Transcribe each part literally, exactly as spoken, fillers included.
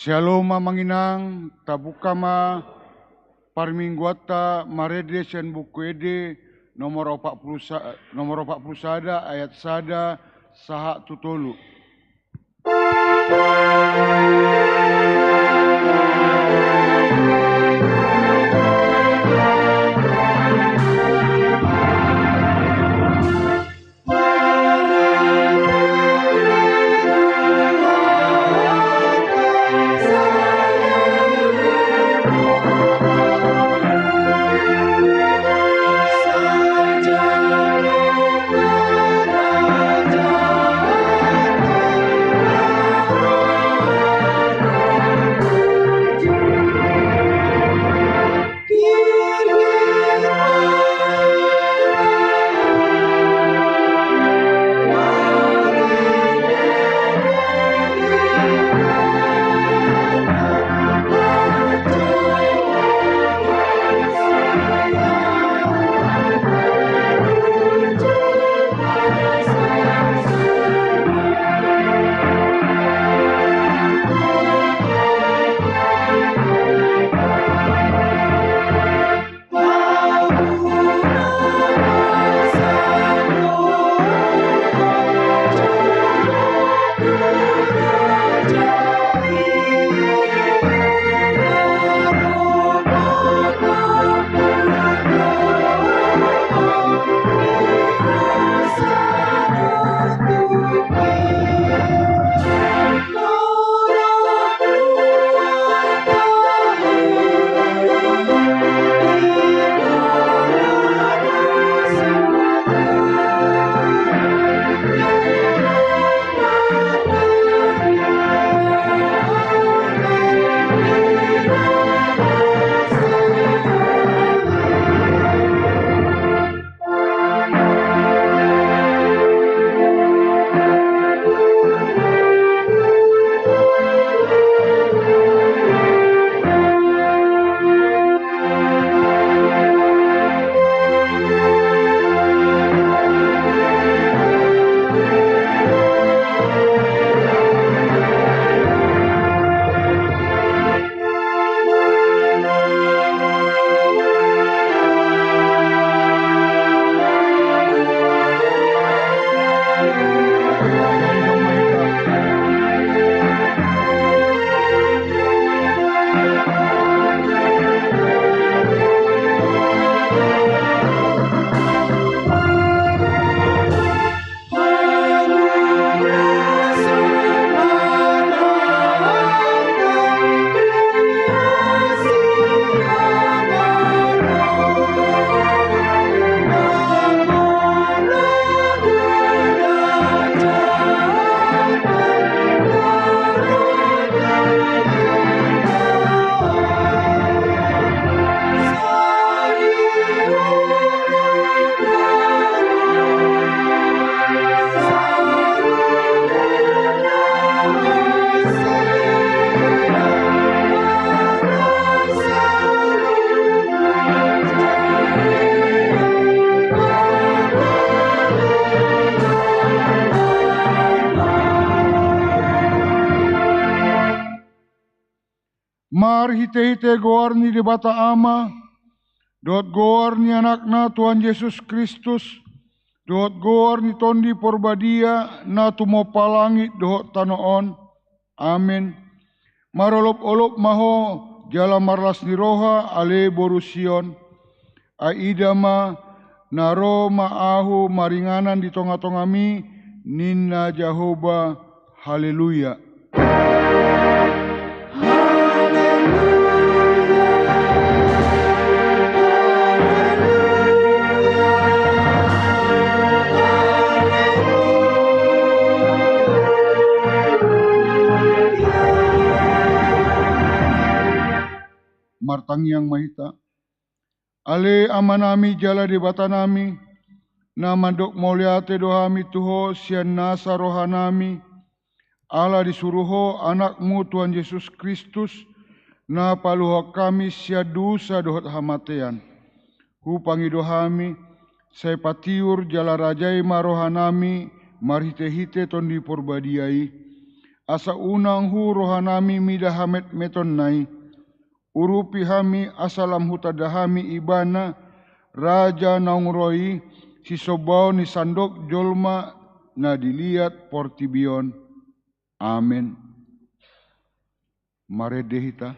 Syalom amang inang, tabuka ma parmingguanta marende sian Buku Ende nomor opat pulu sa-, nomor opat pulu sada ayat sada sahat tu tolu. Marhitehite goar ni Debata Ama, dohot goar ni Anakna Tuhan Jesus Kristus, dohot goar ni Tondi Porbadia na tumompa langit dohot tano on. Amen. Marolopolop ma ho jala marlas ni roha, ale boru Sion. Ai ida ma, na ro ma ahu maringanan di tongatongami, ninna Jahowa. Haleluya. Martangiang ma hita. Ale Amanami jala Debatanami, na mandok mauliate do hami tu Ho sian nasa rohanami, ala disuru Ho Anakmu Tuhan Jesus Kristus, na paluahon hami sian dosa dohot hamatean. Hupangido hami, sai patiur jala rajai ma rohanami marhitehite Tondi Porbadia i, asa unang hu rohanami mida hametmetonna i. Urupi hami asa lam hutanda hami Ibana, Raja naung ro i, sisombaon ni sandok jolma na di liat portibi on. Amen. Marende hita.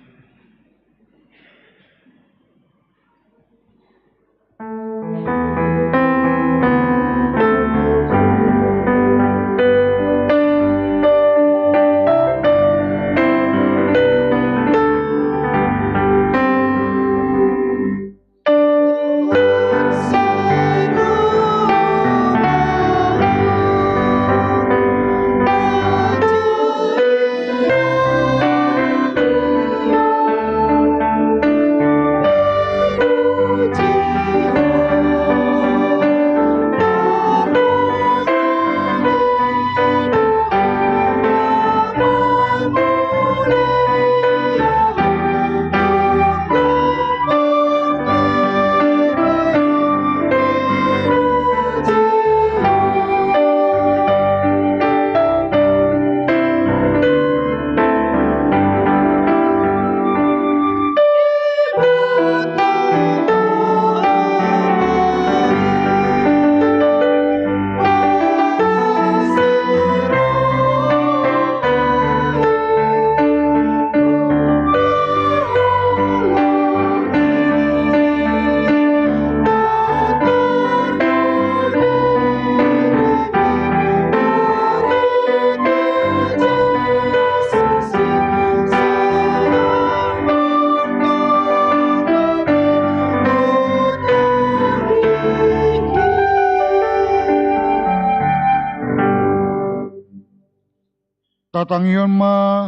Tatangihon ma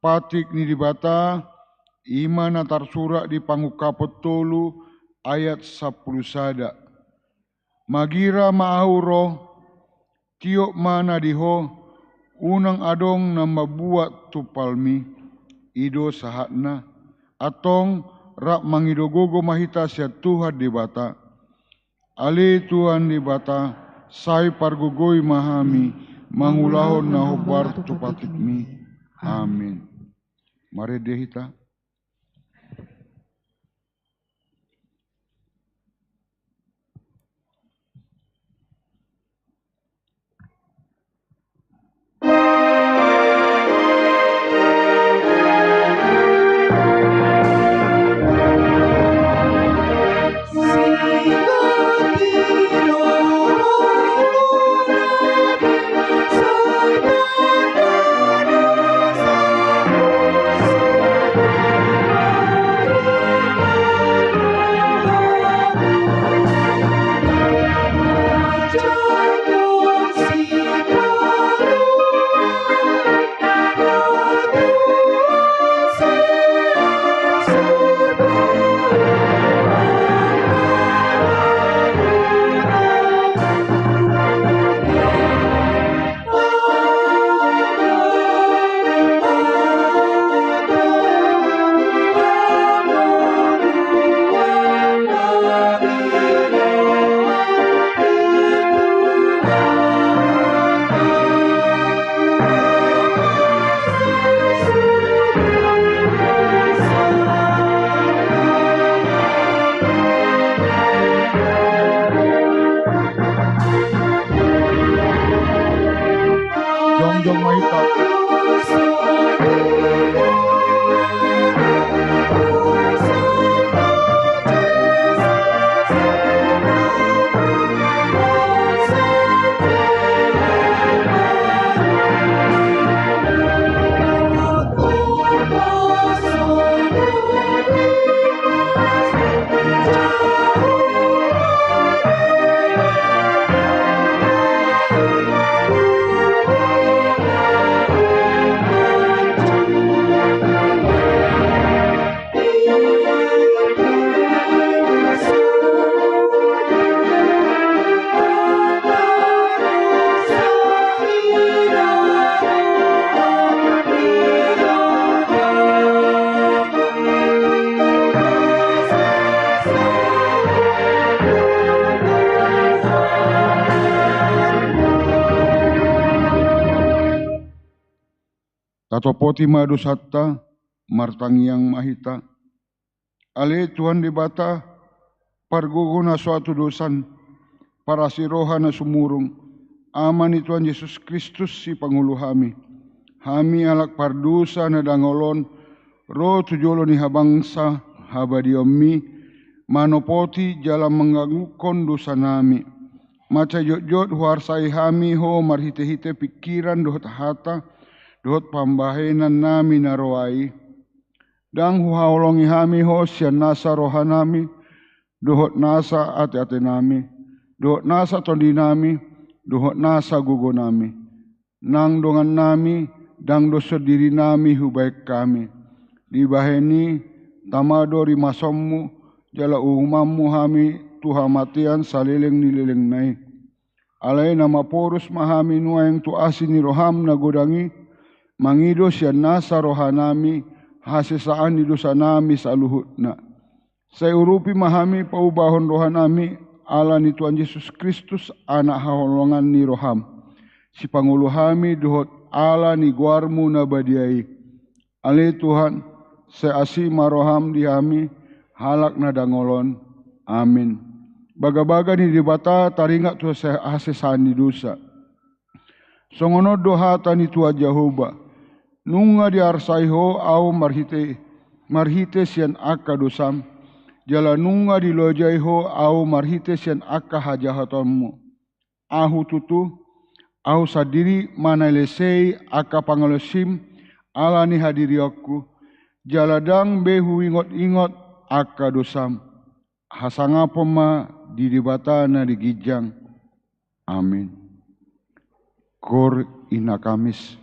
patik ni Debata, i ma na tarsurat di Pangungkapon tolu ayat sampulu sada. Magira ma ahu ro, tiop ma na di ho, unang adong na mambuat tumpalmi. I do sahatna. Antong, rap mangido gogo ma hita sian Tuhan Debata. Ale Tuhan Debata, sai pargogoi ma hami mangulahon na hombar tu patikmi. Amin. Marende hita. Patopoti ma dosanta, martangiang ma hita. Ale Tuhan Debata, pargogo na so hatudosan, parasi roha na sumurung, Ama ni Tuhan Jesus Kristus, sipangolu hami. Hami halak pardosa na dangol on, ro tu jolo ni habangsa habadiaonmi, manopoti jala manggangguhon dosanami. Mansai jotjot huarsai hami Ho marhitehite pingkiran dohot hata, dohot pambahenannami na roa i. Ndang huhaholongi hami Ho sian nasa rohanami, dohot nasa ateatenami, dohot nasa tondinami, dohot nasa gogonami. Nang dongannami, ndang do sondirinami hubahen hami. Dibahen i, tama do rimasonmu, jala uhumanmu hami tu hamatean saleleng ni lelengna i. Alai na maporus ma hami nuaeng tu asi ni roham na godang i, mangido sian nasa rohanami, hasesaan ni dosanami saluhutna. Sai urupi ma hami paubahon rohanami, ala ni Tuhan Jesus Kristus, Anak haholongan ni roham. Sipangolu hami dohot ala ni goarmu na badia i. Ale Tuhan, sai asi ma roham di hami, halak na dangol on. Amin. Bagabaga ni Debata taringot tu hase-, hasesaan ni dosa. Songon on do hata ni Tuhan Jahowa: Nunga diarsai Ho ahu marhite, marhite sian angka dosam, jala nunga dilojai Ho ahu marhite sian angka hajahatonmu. Ahu tutu, ahu sandiri manalesei angka pangalaosim ala ni hadirionku, jala ndang be huingotingot angka dosam. Hasangapon ma di Debata na di ginjang. Amin. Koor ina Kamis.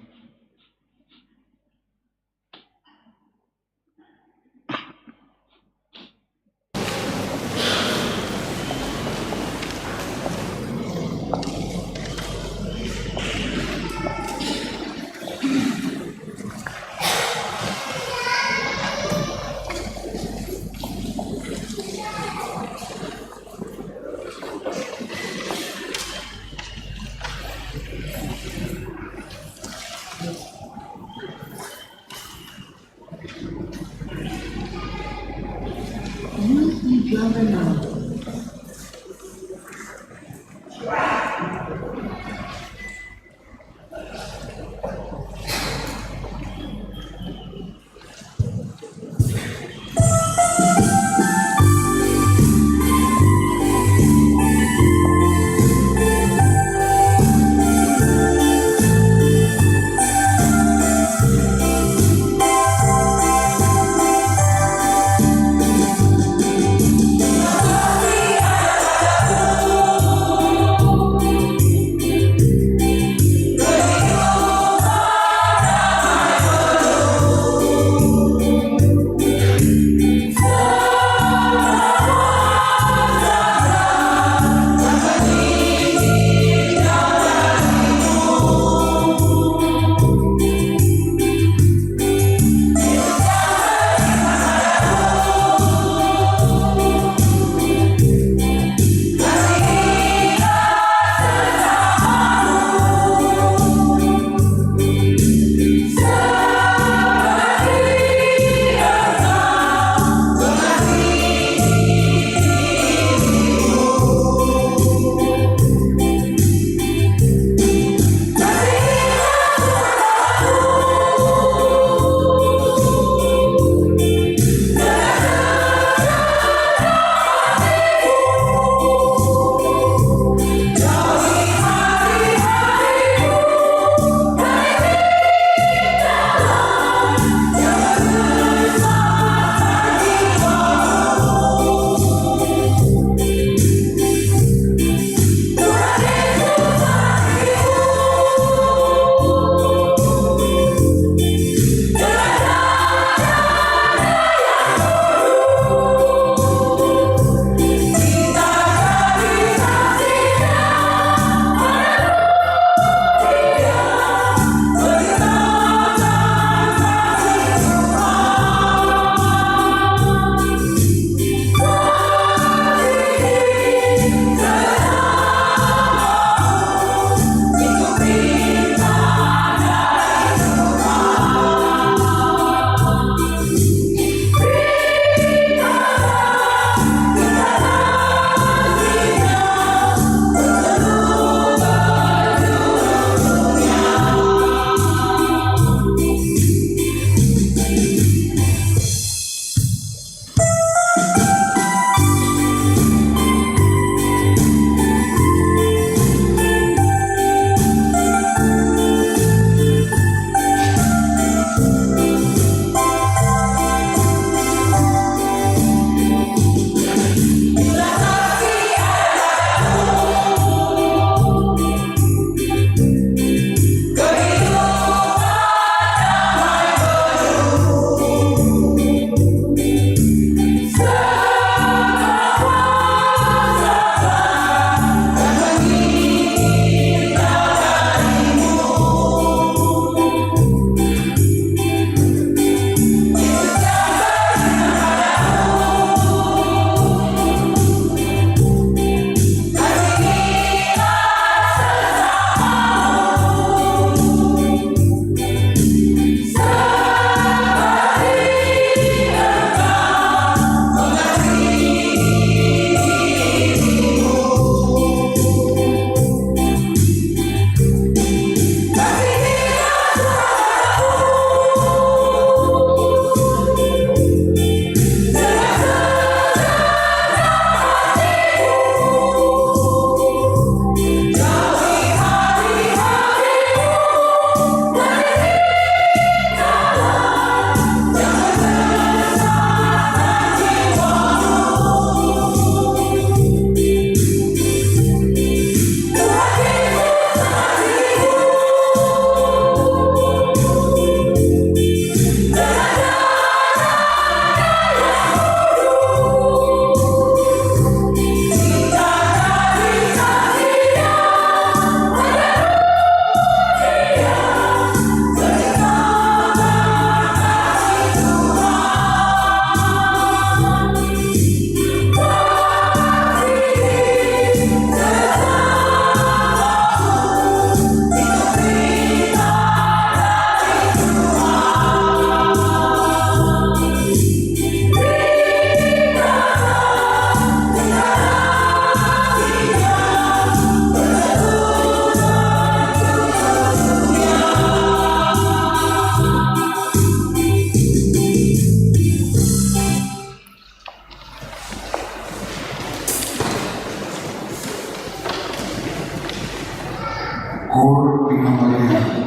Or di Maria.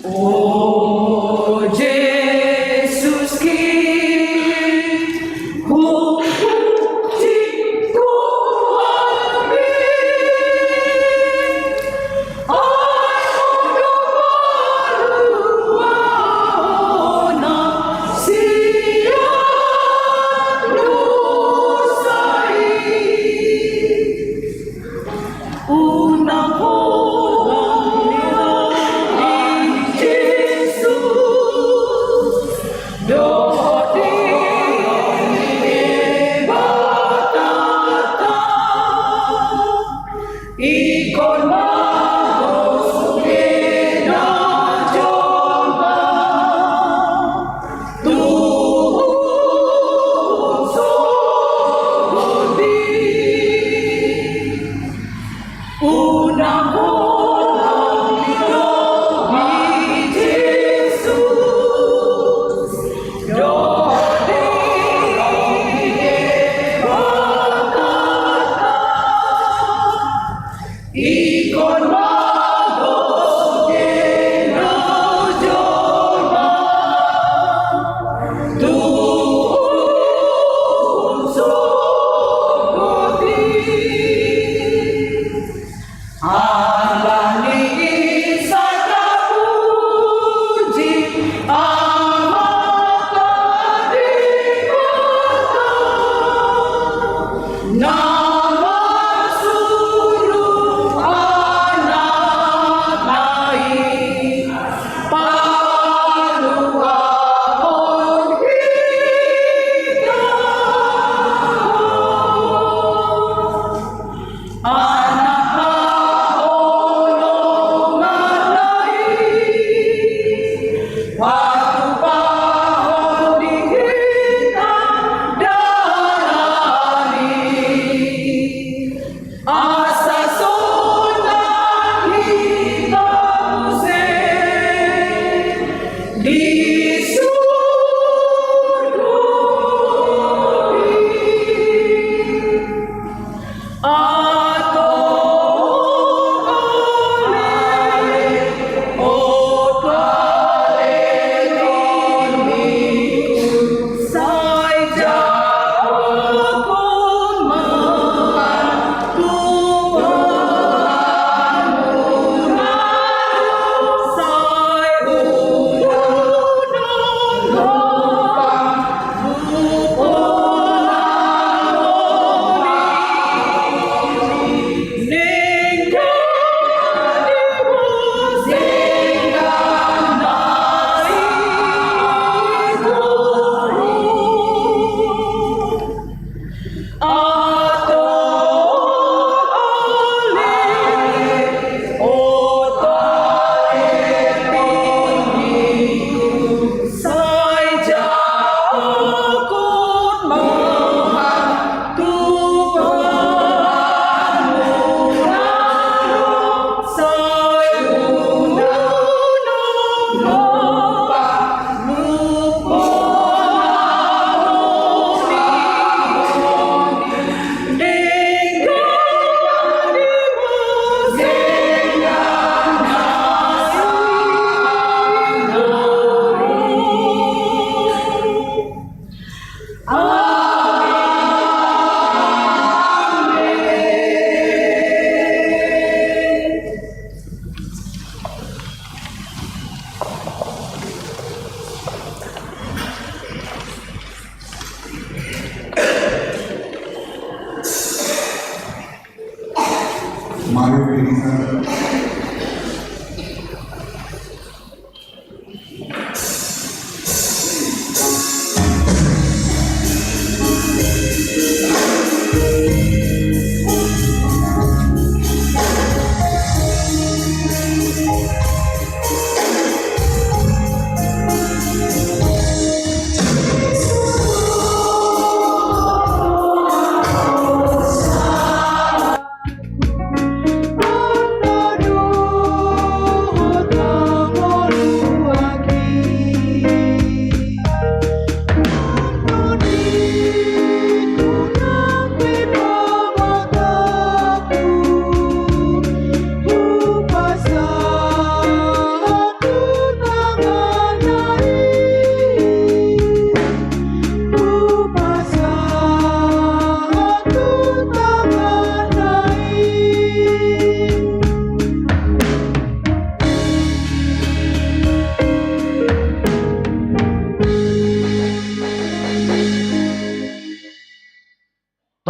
O Jesus, ki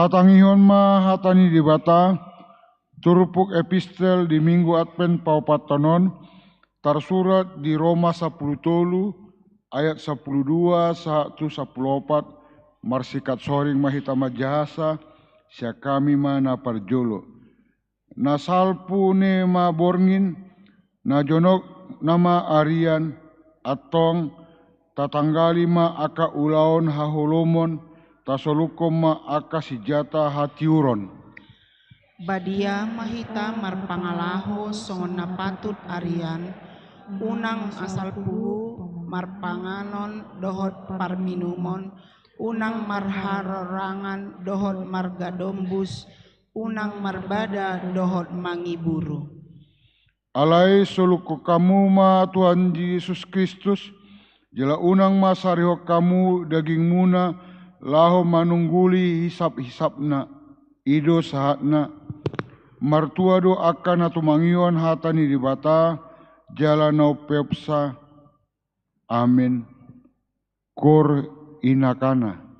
Tatangihon ma hata ni Debata, turpuk epistel di Minggu Advent paopathon on, tarsurat di Roma sampulu tolu, ayat sampulu dua sahat tu sampulu opat, marsikat soring ma hita manjahasa, sian hami ma na parjolo. Na salpu nama borngin, na jonok nama arian, antong, tatanggali ma angka ulaon haholomon, tasolukkon ma angka sinjata hatiuron. Badia ma hita marpangalaho songon na patut arian, unang asal puhu marpanganon dohot parminumon, unang marharorangan dohot margadombus, unang marbada dohot mangiburu. Alai solukkon hamu ma Tuhan Jesus Kristus, jala unang ma sarihon hamu dagingmuna laho manungguli hisap-hisapna, i do sahatna. Martua do angka na tumangihon hata ni Debata, jala na umpeopsa. Amen. Korinakana.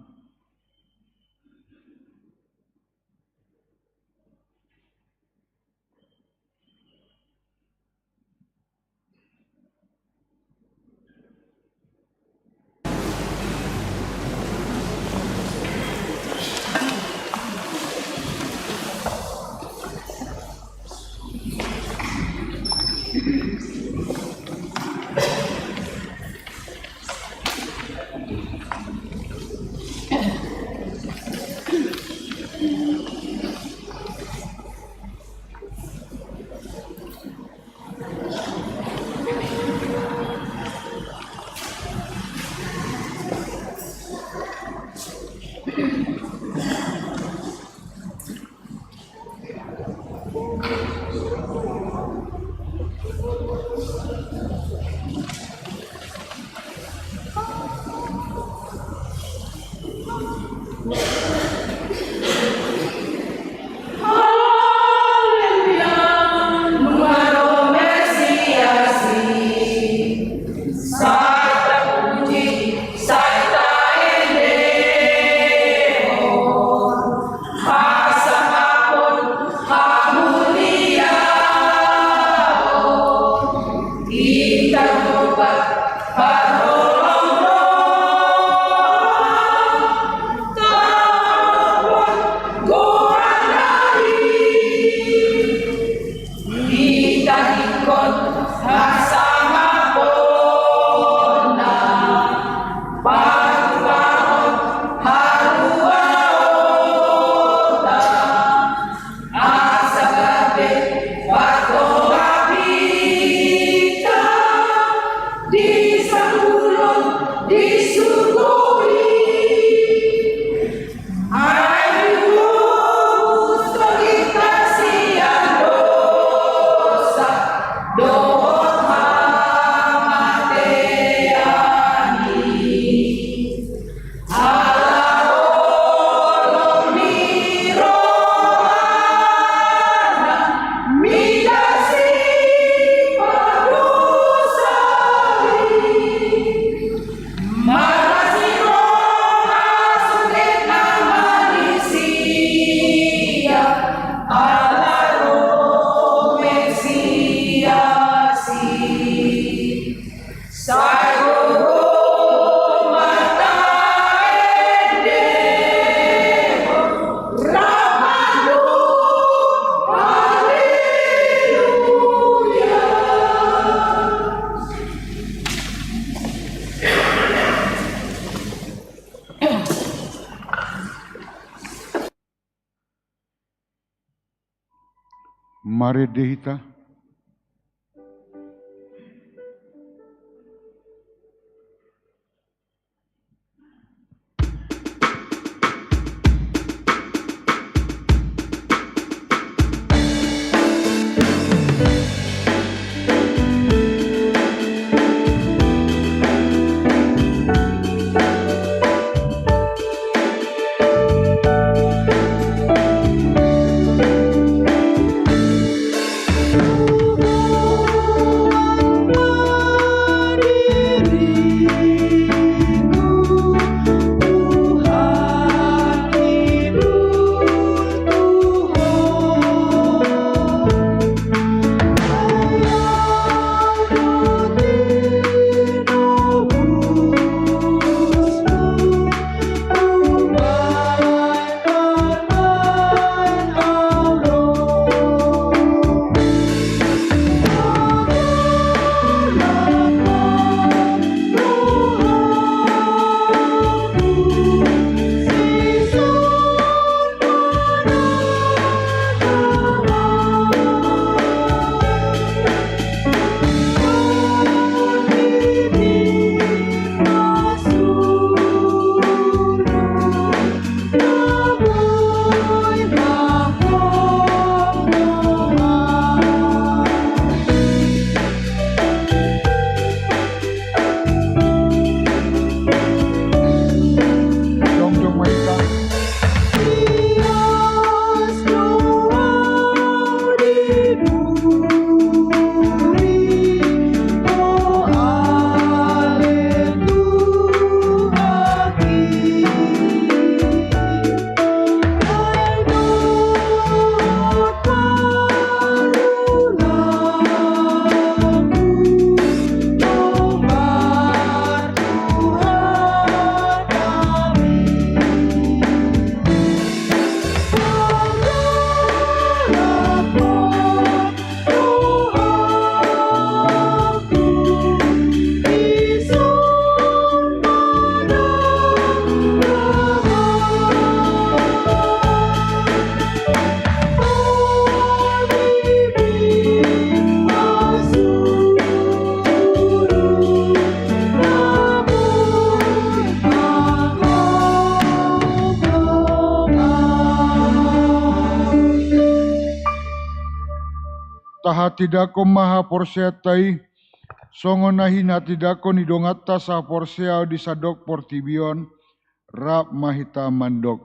Hita ingkon hasangaponna, patupahon haluaonta, asa gabe partohap hita di saulon di surgo i. Ai hurobus do hita sian dosa dohot hamatean i. Ala holong ni rohana mida sipadosa i. Marlas ni roha sude na manisia ala Roh Mesias i. Sai gogo ma taendehon rap ma Tuhan. Haleluya. Marende hita. Hatindangkon ma haporseaonta i, songon na hinatindangkon ni donganta sahaporseaon di sandok portibi on, rap ma hita mandok.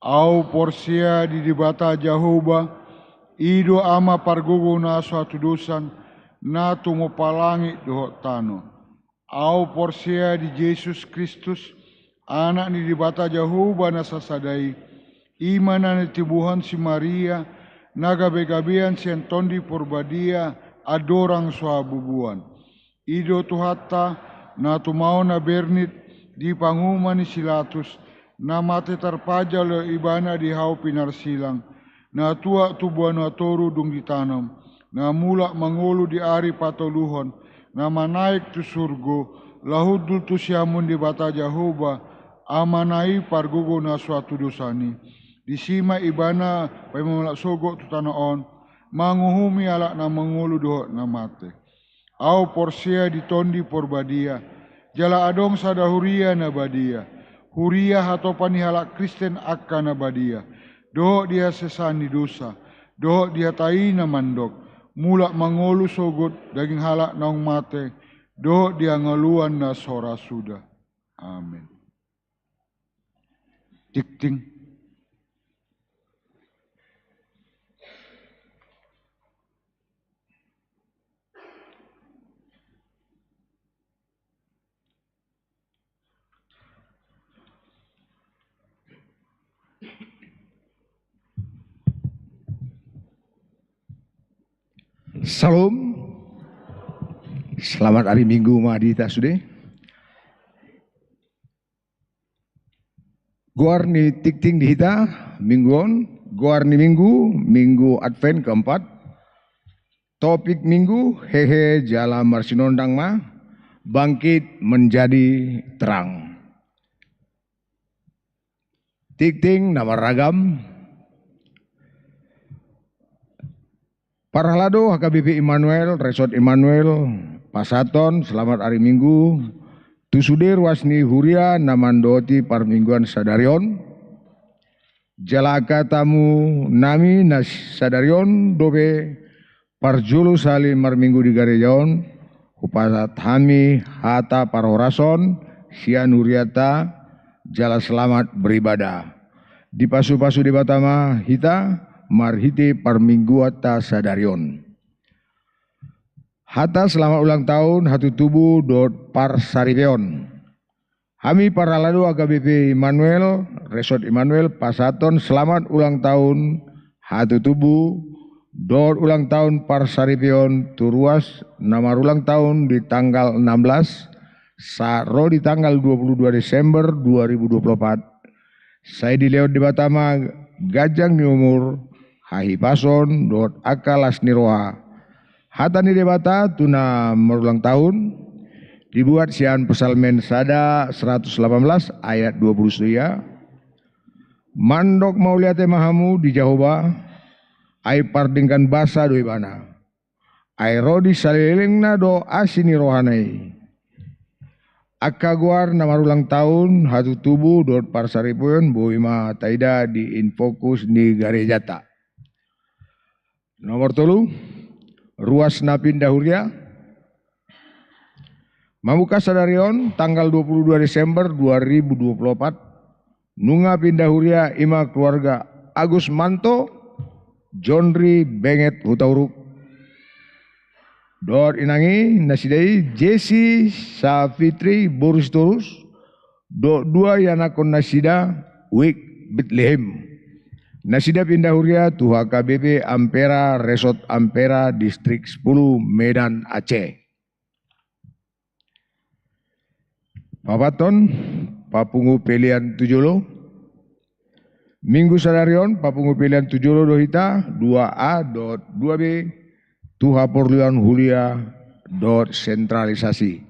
Ahu porsea di Debata Jahowa, i do Ama pargogo na so hatudosan, na tumompa langit dohot tano. Ahu porsea di Jesus Kristus, Anak ni Debata Jahowa na sasada i, i ma na nitibuhon si Maria, na gabegabean sian Tondi Porbadia, andorang so habubuan. I do Tuhanta, na tumaon na bernit di panguhuman ni si Latus, na mate tarpajal do Ibana di hau pinarsilang, na tuat tu banua toru dung ditanom, na mulak mangolu di ari patoluhon, na manaek tu surgo, laho hundul tu siamun Debata Jahowa, Amana i pargogo na so hatudosan i. Disi ma Ibana paima mulak sogot tu tano on, manguhumi halak na mangolu dohot na mate. Ahu porsea di Tondi Porbadia, jala adong sada huria na badia, huria hatopan ni halak Kristen angka na badia, dohot di hasesaan ni dosa, dohot di hata i na mandok, mulak mangolu sogot daging halak naung mate, dohot di hangoluan na so ra suda. Amen. Tingting. Syalom. Selamat hari Minggu ma di hita sude. Goar ni tingting di hita minggu on, goar ni minggu, minggu Advent keempat. Topik minggu, hehe jala marsinondang ma, bangkit menjadi terang. Tingting na marragam. Parhalado H K B P Immanuel, Resort Immanuel, pasahathon selamat hari Minggu tu sude ruas ni huria na mandohoti parmingguan sadari on. Jala angka tamu nami na sadari on dope parjolo sahali marminggu di gareja on, hupasahat hami hata parhorason sian hurianta jala selamat beribadah. Dipasupasu Debata ma hita marhite parmingguanta sadari on. Hata selamat ulang tahun hatutubu dohot parsaripeon. Hami parhalado H K B P Immanuel, Resort Immanuel, pasahathon selamat ulang tahun hatutubu dohot ulang tahun parsaripeon tu ruas na marulang tahun di tanggal enam belas sahat ro di tanggal dua puluh dua Desember dua ribu dua puluh empat. Sai dilehon Debata ma ganjang ni umur, hahipason dohot angka las ni roha. Hata ni Debata tu na marulang tahun dibuat sian Psalmen sada seratus delapan belas ayat dua puluh sia. Mandok mauliate ma hamu di Jahowa, ai pardenggan basa do Ibana. Ai ro di salelengna do asi ni rohana i. Angka goar na marulang tahun hatutubu dohot parsaripeon boi ma taida di infokus ni garejata. Nomor tolu, ruas na pinda huria. Mamungka sadari on tanggal dua puluh dua Desember dua ribu dua puluh empat, nunga pinda huria i ma keluarga Agus Manto, Jonri Benget Hutauruk. Dohot inang i nasida i Jesi Safitri boru Sitorus, dohot dua ianakhon nasida Wik Betlehem. Nasida pinda huria tu H K B P Ampera, Resort Ampera, Distrik sepuluh, Medan, Aceh. Paopathon, papungu pelean tu jolo. Minggu sadari on, papungu pelean tu jolo do hita, dua A dohot dua B, tu haporluan huria dohot sentralisasi.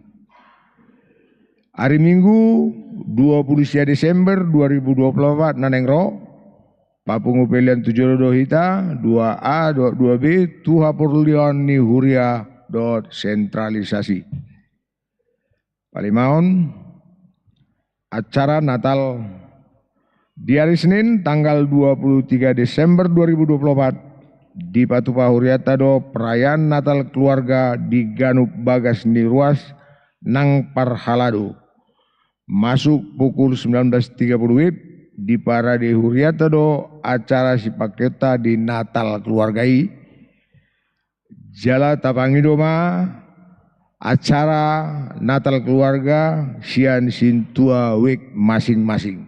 Ari Minggu, dua puluh sia Desember dua ribu dua puluh empat na naeng ro, papungu pelean tu jolo do hita, dua A dohot dua B, tu haporluan ni huria dohot sentralisasi. Palimaon, acara Natal di ari Senin tanggal dua puluh tiga Desember dua ribu dua puluh empat, dipatupa hurianta do perayaan Natal keluarga di ganup bagas ni ruas nang parhalado. Masuk pukul sembilan belas tiga puluh WIB, diparade hurianta do acara sipangkeonta di Natal keluarga i. Jala tapangido ma acara Natal keluarga sian sintua WIB masing-masing.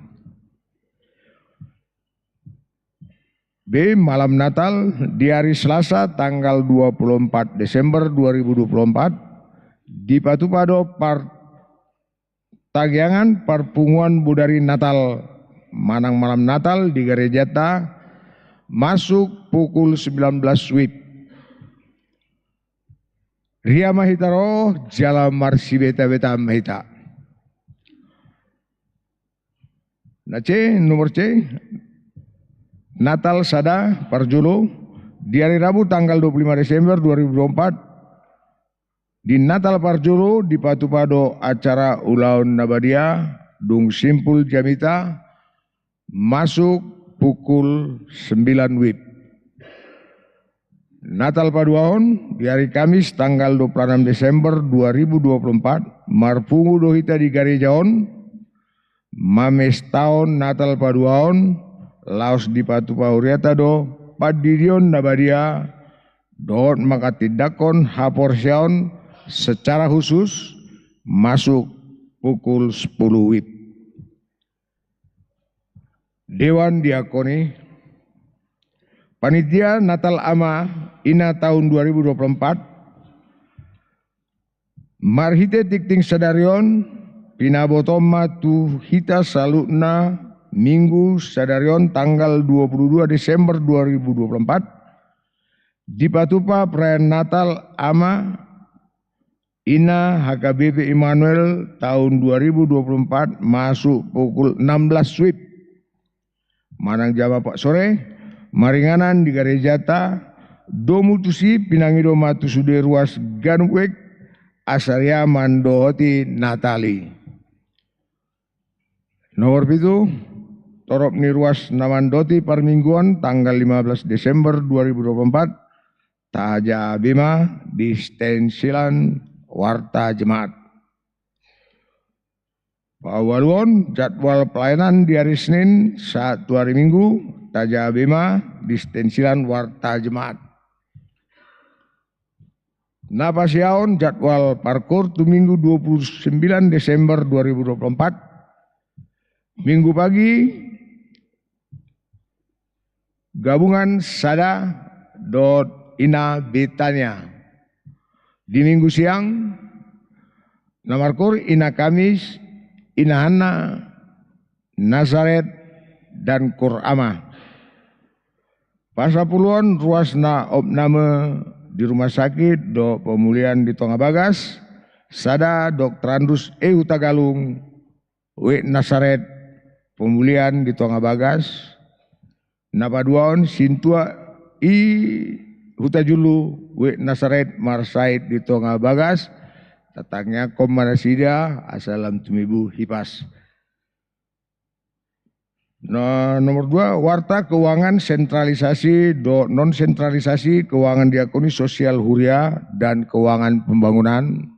Be, malam Natal di hari Selasa tanggal dua puluh empat Desember dua ribu dua puluh empat, dipatupa do par-, tagiangan parpunguan bodari Natal manang malam Natal di garejanta, masuk pukul sembilan belas WIB. Ria ma hita ro, jala marsibeta-beta ma hita. Na C, nomor C, Natal sada parjolo, di hari Rabu tanggal dua puluh lima Desember dua ribu dua puluh empat, di Natal parjolo dipatupa do acara ulaon na badia, dung simpul jamita, masuk pukul sembilan WIB. Natal paduahon, di hari Kamis tanggal dua puluh enam Desember dua ribu dua puluh empat, marpungu do hita di gareja on, mamestahon Natal paduahon, laos dipatupa hurianta do pandidion na badia, dohot manghatindanghon haporseaon secara khusus, masuk pukul sepuluh WIB. Dewan diakoni. Panitia Natal Ama Ina tahun dua ribu dua puluh empat, marhite tingting sadari on, pinabotom ma tu hita saluhutna Minggu sadari on tanggal dua puluh dua Desember dua ribu dua puluh empat, dipatupa perayaan Natal Ama Ina H K B P Immanuel tahun dua ribu dua puluh empat masuk pukul enam belas WIB manang jam empat sore, maringanan di garejanta. Domu tusi, pinangido ma tu sude ruas ganup WIB, asa ria mandohoti Natal i. Nomor pitu, torop ni ruas na mandohoti parmingguon tanggal lima belas Desember dua ribu dua puluh empat, tajaha be ma distensilan warta Jemaat. Paualuhon, jadwal pelayanan di hari Senin sahat tu hari Minggu, tajaha be ma distensilan warta Jemaat. Na pasiahon, jadwal parkoor tu Minggu dua puluh sembilan Desember dua ribu dua puluh empat, Minggu pagi, gabungan sada dohot Ina Betania. Di Minggu siang, na markoor Ina Kamis, Ina Hanna, Nasaret, dan Koor Ama. Pasampuluhon, ruas na opname di rumah sakit dohot pemulihan di tonga bagas, sada Doktorandus E Hutagalung, WIB Nasaret, pemulihan di tonga bagas. Na paduahon, sintua I Hutajulu, WIB Nasaret, marsahit di tonga bagas. Tatangiangkon ma nasida asa lam tumibu hipas. Na nomor dua, warta keuangan sentralisasi dohot non sentralisasi keuangan diakoni sosial huria dan keuangan pembangunan.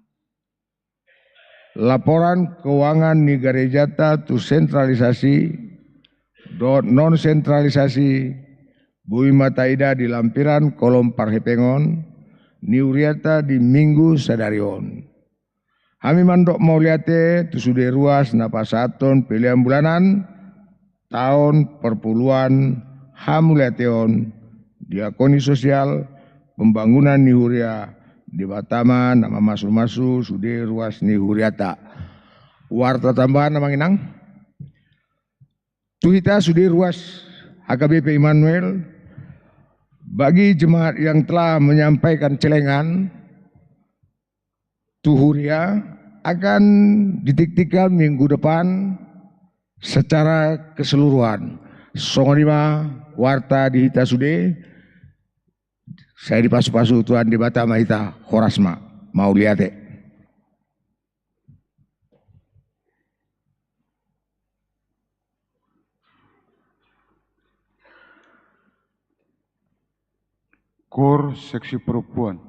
Laporan keuangan ni garejanta tu sentralisasi dohot non sentralisasi, boi ma taida di lampiran kolom parhepengon ni hurianta di Minggu sadari on. Hami mandok mauliate tu sude ruas na pasahathon pelean bulanan, taon parpuluan, hamuliateon, diakoni sosial, pembangunan ni huria. Debata ma na mamasumasu sude ruas ni hurianta. Warta tambahan, Amang Inang. Tu hita sude ruas H K B P Immanuel, bagi jemaat yang telah menyampaikan celengan tu huria, akan ditiktikkan minggu depan secara keseluruhan. Songon i ma warta di hita sude. Sai dipasupasu Tuhan Debata ma hita. Horas ma. Mauliate. Kor seksi perempuan.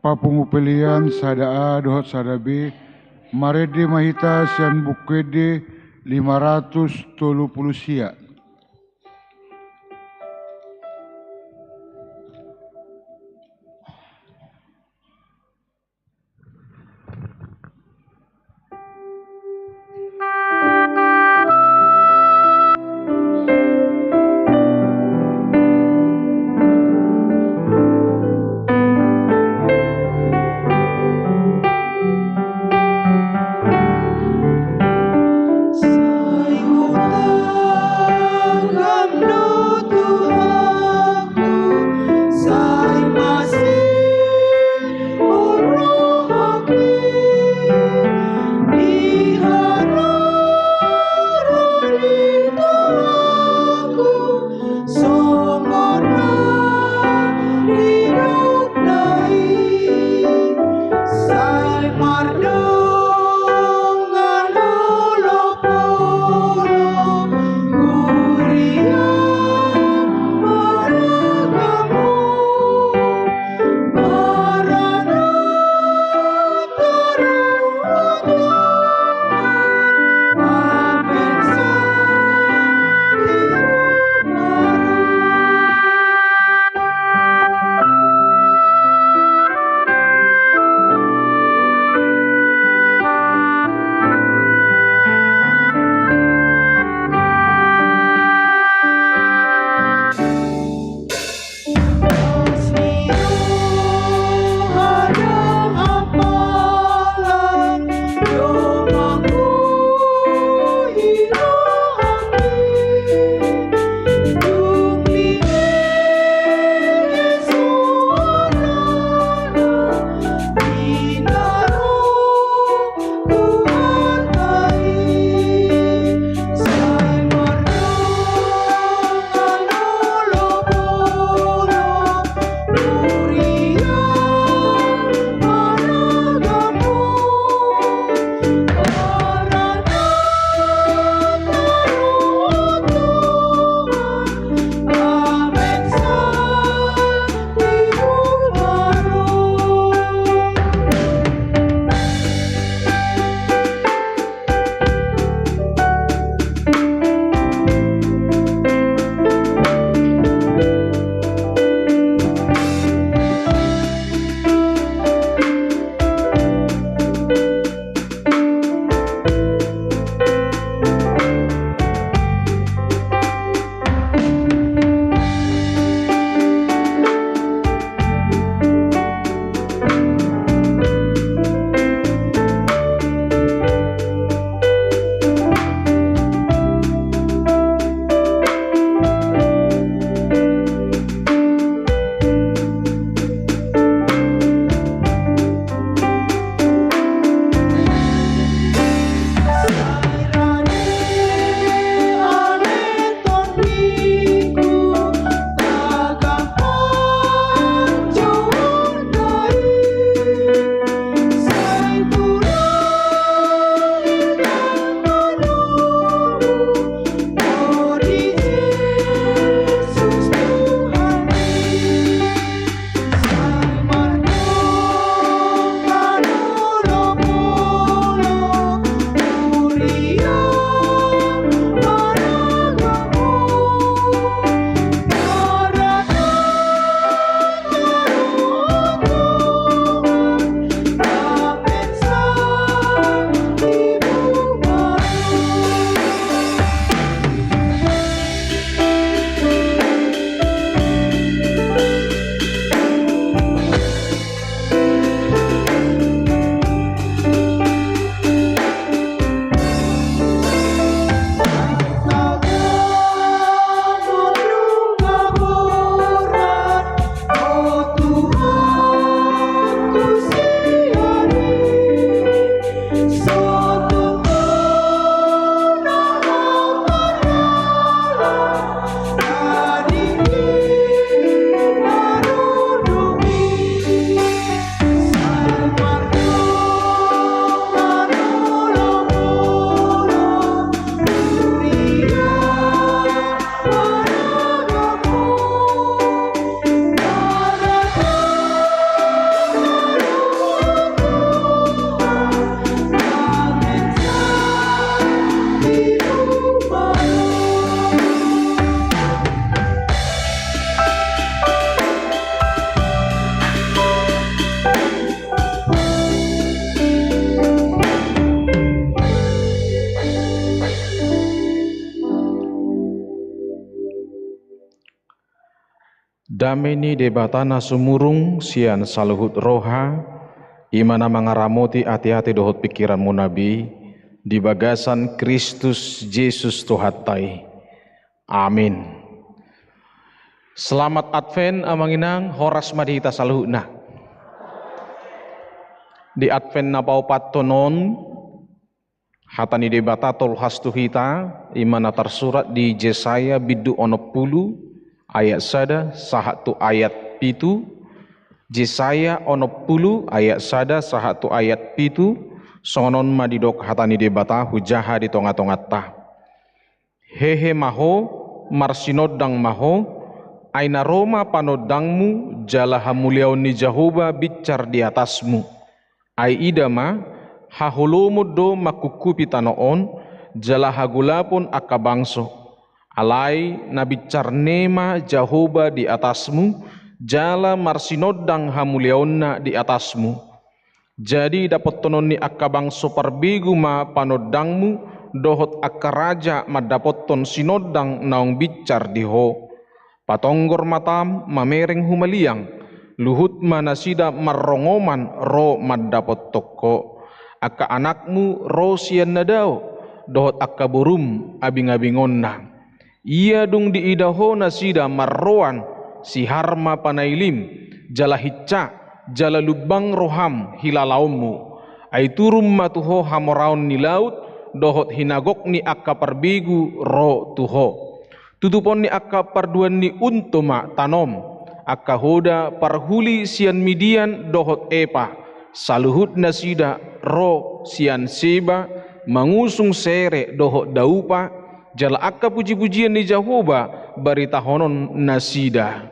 papungu pelean sada A dohot sada B, marende ma hita sian Buku Ende lima ratus tolu pulu sia. Dame ni Debata na sumurung sian saluhut roha, i ma na mangaramoti ateate dohot pingkiranmuna be, di bagasan Kristus Jesus Tuhanta i. Amin. Selamat Advent, Amang Inang, horas ma di hita saluhutna. Di Advent na paopathon on, hata ni Debata tolhas tu hita, i ma na tarsurat di Jesaya bindu onom pulu ayat sada sahat tu ayat pitu, Jesaya onom pulu ayat sada sahat tu ayat pitu, songon on ma didok hata ni Debata hujaha di tongatonganta. Hehe ma ho, marsinondang ma ho, ai na ro ma panondangmu, jala hamuliaon ni Jahowa binsar di atasmu. Ai ida ma, haholomon do mangkungkupi tano on, jala hagolapon angka bangso. Alai na binsar ne ma Jahowa di atasmu, jala marsinondang hamuliaonna di atasmu. Jadi dapothonon ni angka bangso parbegu ma panondangmu, dohot angka raja mandapothon sinondang naung binsar di ho. Patonggor matam mamereng humaliang, luhut ma nasida marrongoman ro mandapothon ho. Angka anakmu ro sian na dao, dohot angka borum abingabingonna. Ia dung diida ho nasida marroan siharma panailim, jala hinsa, jala lumbang roham hilalaonmu. Ai turun ma tu ho hamoraon ni laut, dohot hinagok ni angka parbegu ro tu ho. Tutupon ni angka parduan ni unto ma tanom, angka hoda parhuli sian Midian dohot Epa, saluhut nasida ro sian Seba, mangusung sere dohot daupa, jala angka pujipujian ni Jahowa baritahonon nasida.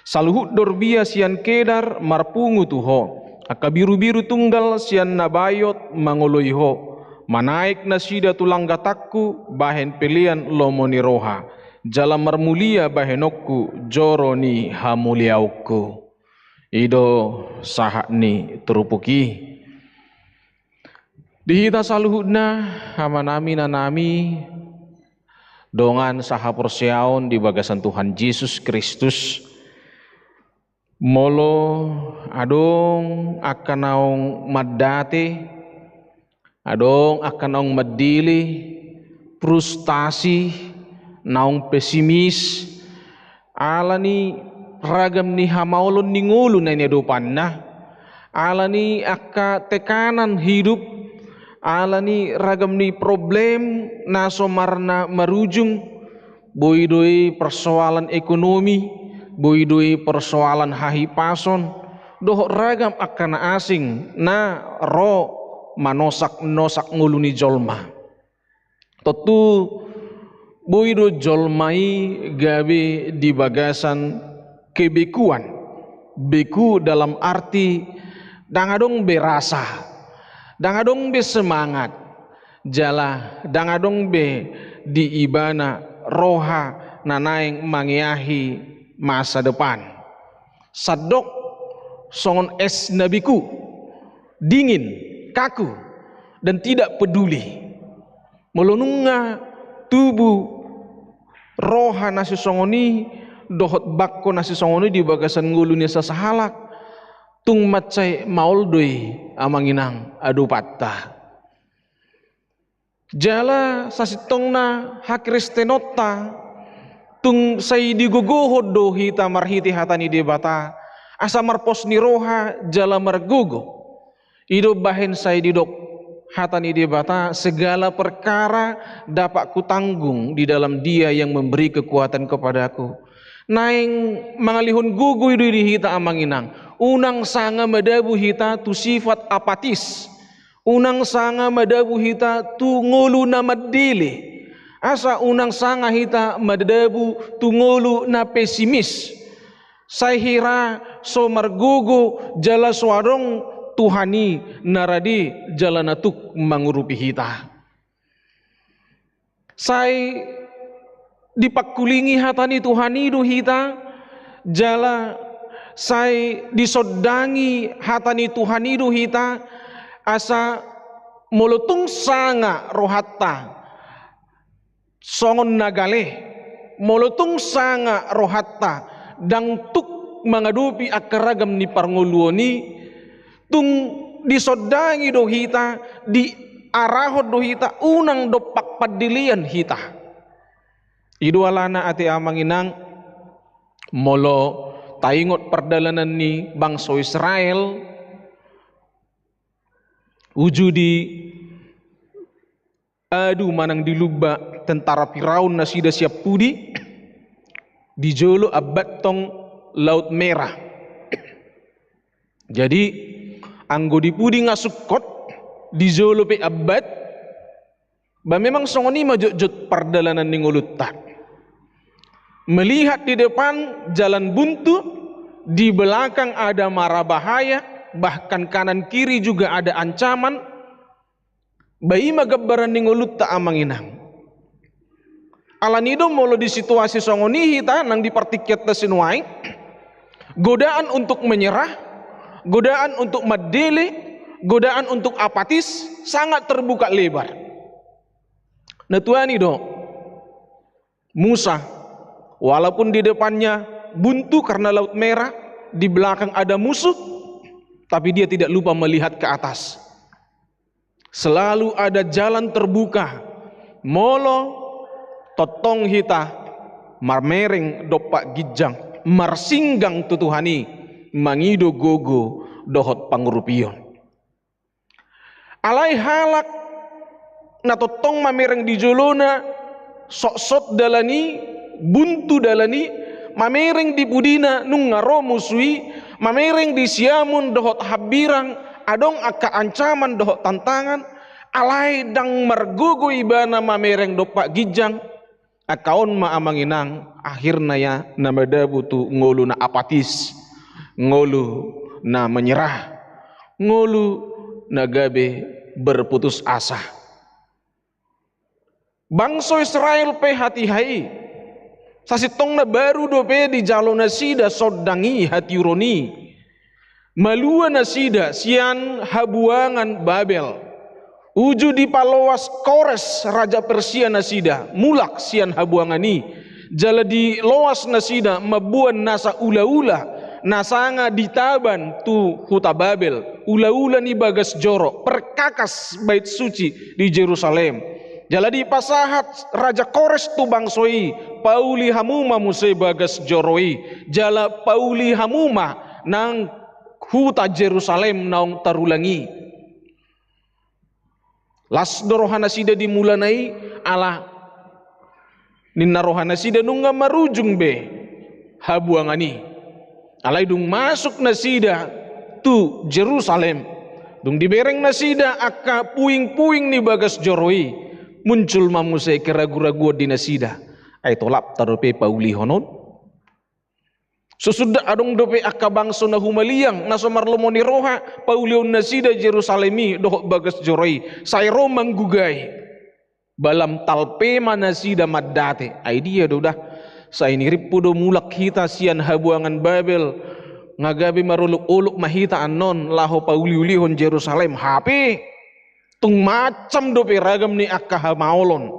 Saluhut dorbia sian Kedar marpungu tu ho, angka birubiru tunggal sian Nabayot mangoloi ho. Manaek nasida tu langgatangku bahen pelean lomo ni roha, jala marmulia bahenonku joro ni hamuliaonku. I do sahat ni turpuk i. Di hita saluhutna, amanami, inanami, dongan sahaporseaon di bagasan Tuhan Jesus Kristus, molo adong angka naung mandate, adong angka naung mandele, frustasi, naung pesimis, ala ni ragam ni hamaolon ni ngolu na niadopanna, ala ni angka tekanan hidup, ala ni ragam ni problem na so marna marujung, boi do i persoalan ekonomi, boi do i persoalan hahipason, dohot ragam angka na asing na ro manosaknosak ngolu ni jolma. Tontu boi do jolma i gabe di bagasan kebekuan. Beku dalam arti ndang adong be rasa, ndang adong be semangat, jala ndang adong be di ibana roha na naeng mangeahi masa depan. Sandok songon es na beku, dingin, kaku, dan tidak peduli. Molo nunga tubu roha na sisongon i dohot bangko na sisongon i di bagasan ngolu ni sasahalak, tung mansai maol do i, Amang Inang, adopanta. Jala sasintongna hakristenonta, tung sai digogohon do hita marhite hata ni Debata, asa marpos ni roha jala margogo. I do bahen sai didok hata ni Debata, segala perkara dapat kutanggung di dalam Dia yang memberi kekuatan kepadaku. Naeng mangalehon gogo i do i di hita, Amang Inang. Unang sanga madabu hita tu sifat apatis. Unang sanga madabu hita tu ngolu na mandele. Asa unang sanga hita madabu tu ngolu na pesimis. Sai hira so margogo jala so adong Tuhan i na rade jala na tuk mangurupi hita. Sai dipangkulingi hata ni Tuhan i do hita, jala sai disondangi hata ni Tuhan i do hita, asa molo tung sanga rohanta songon na gale, molo tung sanga rohanta Ndang tuk mangadopi angka ragam ni parngoluon i, tung disondangi do hita, diarahon do hita, unang dompak pandelean hita. I do alana ate amang inang, molo taingot pardalanan ni bangso Israel, uju di adu manang dilumba tentara Firaun nasida sian pudi, di jolo ambat tong Laut Merah. Jadi, anggo di pudi nga sungkot, di jolo pe ambat, ba memang songon i ma jotjot pardalanan ni ngolunta. Melihat di depan jalan buntu, di belakang ada mara bahaya, bahkan kanan kiri juga ada ancaman. Ba i ma gambaran ni ngolunta amang inang. Alani do molo di situasi songon i hita nang di partingkianta sinuaeng, godaan untuk menyerah, godaan untuk mandele, godaan untuk apatis sangat terbuka lebar. Na tuani do Musa, walaupun di depannya buntu karena Laut Merah, di belakang ada musuh, tapi dia tidak lupa melihat ke atas. Selalu ada jalan terbuka. Molo tongtong hita mamereng dompak ginjang, marsinggang tu Tuhan i, mangido gogo dohot pangurupion. Alai halak na tongtong mamereng di jolona, sotsot dalan i, buntu dalan i, mamereng di pudina nunga ro musu i, mamereng di siamun dohot hambirang, adong angka ancaman dohot tantangan, alai ndang margogo ibana mamereng dompak ginjang. Angka on ma amang inang, akhirna ia na madabu tu ngolu na apatis, ngolu na menyerah, ngolu na gabe berputus asa. Bangso Israel pe hatiha i, sasintongna baru dope dijalo nasida sondang i, hatiuron i. Malua nasida sian habuangan Babel. Uju dipaloas Kores raja Persia nasida, mulak sian habuangan i. Jala diloas nasida mamboan nasa ulaula, na sanga ditaban tu huta Babel, ulaula ni bagas joro, perkakas bait suci di Jerusalem. Jala dipasahat raja Kores tu bangso i, pauli hamu ma muse bagas joro i, jala pauli hamu ma nang huta Jerusalem naung tarulang i. Las do roha nasida di mulana i, ala ninna roha nasida nunga marujung be habuangan i. Alai dung masuk nasida tu Jerusalem, dung dibereng nasida angka puing-puing ni bagas joro i, muncul ma muse keragu-raguon di nasida. Ai tolap ta dope paulihon on? So suda adong dope angka bangso na humaliang, na so marlomo ni roha, paulihon nasida Jerusalem i dohot bagas joro i, sai ro manggugai. Ba lam talpe ma nasida mandate, ai dia do dah. Sai nirimpu do mulak hita sian habuangan Babel, nga gabe marolop-olop ma hita annon laho pauli-ulihon Jerusalem, hape tung macam dope ragam ni angka hamaolon.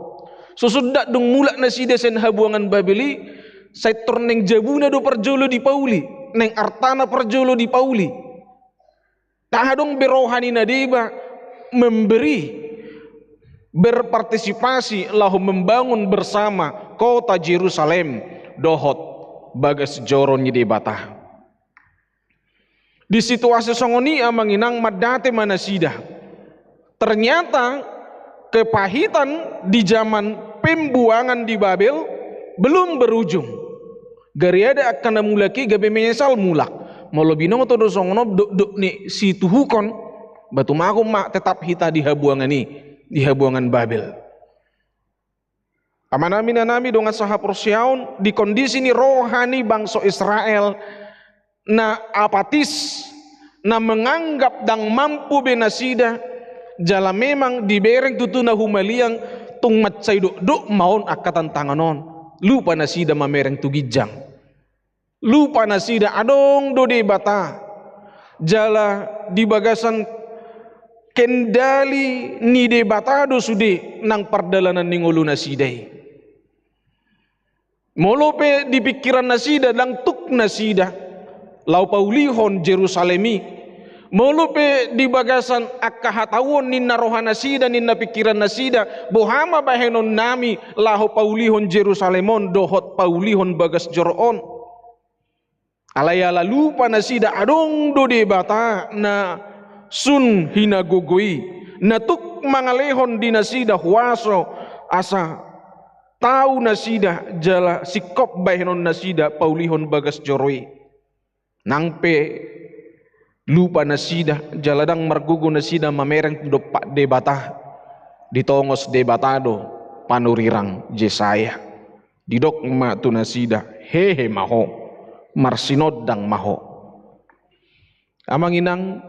So suda dung mulak nasida sian habuangan Babel i, sai tor naeng jabuna do parjolo dipauli, naeng artana parjolo dipauli. Ndang adong be roha ni na deba memberi, berpartisipasi laho membangun bersama kota Jerusalem dohot bagas joro ni Debata. Di situasi songon i amang inang, mandate ma nasida. Ternyata kepahitan di zaman pembuangan di Babel belum berujung. Gariada angka na mulak i gabe menyesal mulak. Molo binoto do songon on dokdok ni situhukon, ba tumagon ma tetap hita di habuangan i, di habuangan Babel. Amanami, inanami, dongan sahaporseaon, di kondisi ni roha ni bangso Israel na apatis, na menganggap ndang mampu be nasida, jala memang dibereng tutu na humaliang, tung mansai dokdok ma on angka tantangan on. Lupa nasida mamereng tu ginjang. Lupa nasida adong do Debata. Jala di bagasan kendali ni Debata do sude nang pardalanan ni ngolu nasida i. Molo pe di pingkiran nasida ndang tuk nasida laho paulihon Jerusalem i. Molo pe di bagasan angka hatauon ninna roha nasida, ninna pingkiran nasida, boha ma bahenon nami laho paulihon Jerusalem on dohot paulihon bagas joro on. Alai ala lupa nasida adong do Debata na sun hinagogo i, na tuk mangalehon di nasida huaso asa tau nasida jala singkop bahenon nasida paulihon bagas joro i. Nang pe lupa nasida jala ndang margogo nasida mamereng tu dompak Debata, ditongos Debata do panurirang Jesaya. Didok ma tu nasida, hehe ma ho, marsinondang ma ho. Amang inang,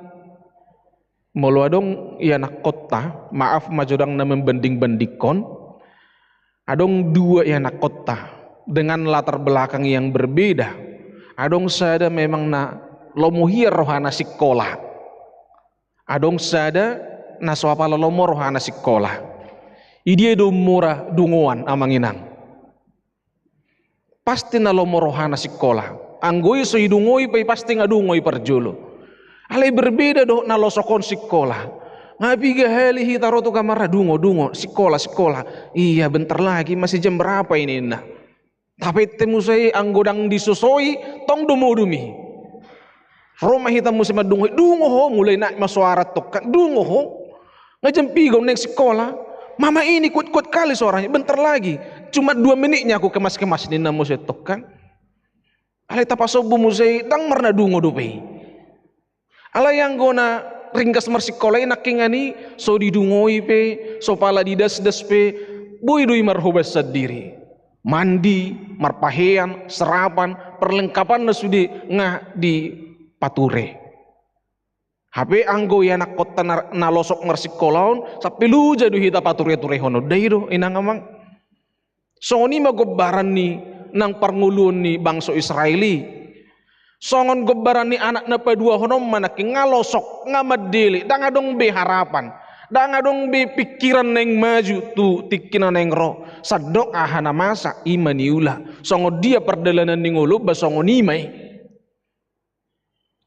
molo adong ianakkonta, maaf ma jo ndang na membanding-bandingkon, adong dua ianakkonta dengan latar belakang yang berbeda. Adong sada memang na lomo hian rohana sikola. Adong sada na so apala lomo rohana sikola. Idia do mura dungoan amang inang? Pasti na lomo rohana sikola. Anggo i so idungoi pe pasti nga dungo i parjolo. Alai berbeda dohot na losok on sikola. Nga piga hali hita ro tu kamar, dungo, dungo, sikola, sikola. Iya, bentar lagi, masih jam berapa ini, ninna. Tapette muse i anggo ndang disosoi, tong do modom i. Ro ma hita muse mandungoi, dungo ho, mulai naik ma soara tongkan, dungo ho. Nga jam piga on naeng sikola. Mama ini kuat-kuat kali suaranya, bentar lagi. Cuma dua menitnya aku kemas-kemas, ninna muse tongkan. Alai tapasombu muse i, ndang marnadungo dope i. Alai anggo na ringgas marsikola i nangkingan i, so didungoi pe, so pala didasdas pe, boi do i marhobas sandiri. Mandi, marpahean, serapan, perlengkapanna sude nga dipature. Hape anggo ianakkonta na, na losok marsikola on, sampe loja do hita pature-turehon on, ndai do, inang amang. Songon i ma gombaran ni nang parngoluon ni bangso Israel i. Songon gombaran ni anak na paduahon on ma nangkin, nga losok, nga mandele, ndang adong be harapan, ndang adong be pingkiran naeng maju tu tingki na naeng ro. Sandok aha na masa, i ma niula. Songon dia pardalanan ni ngolu, ba songon i ma i.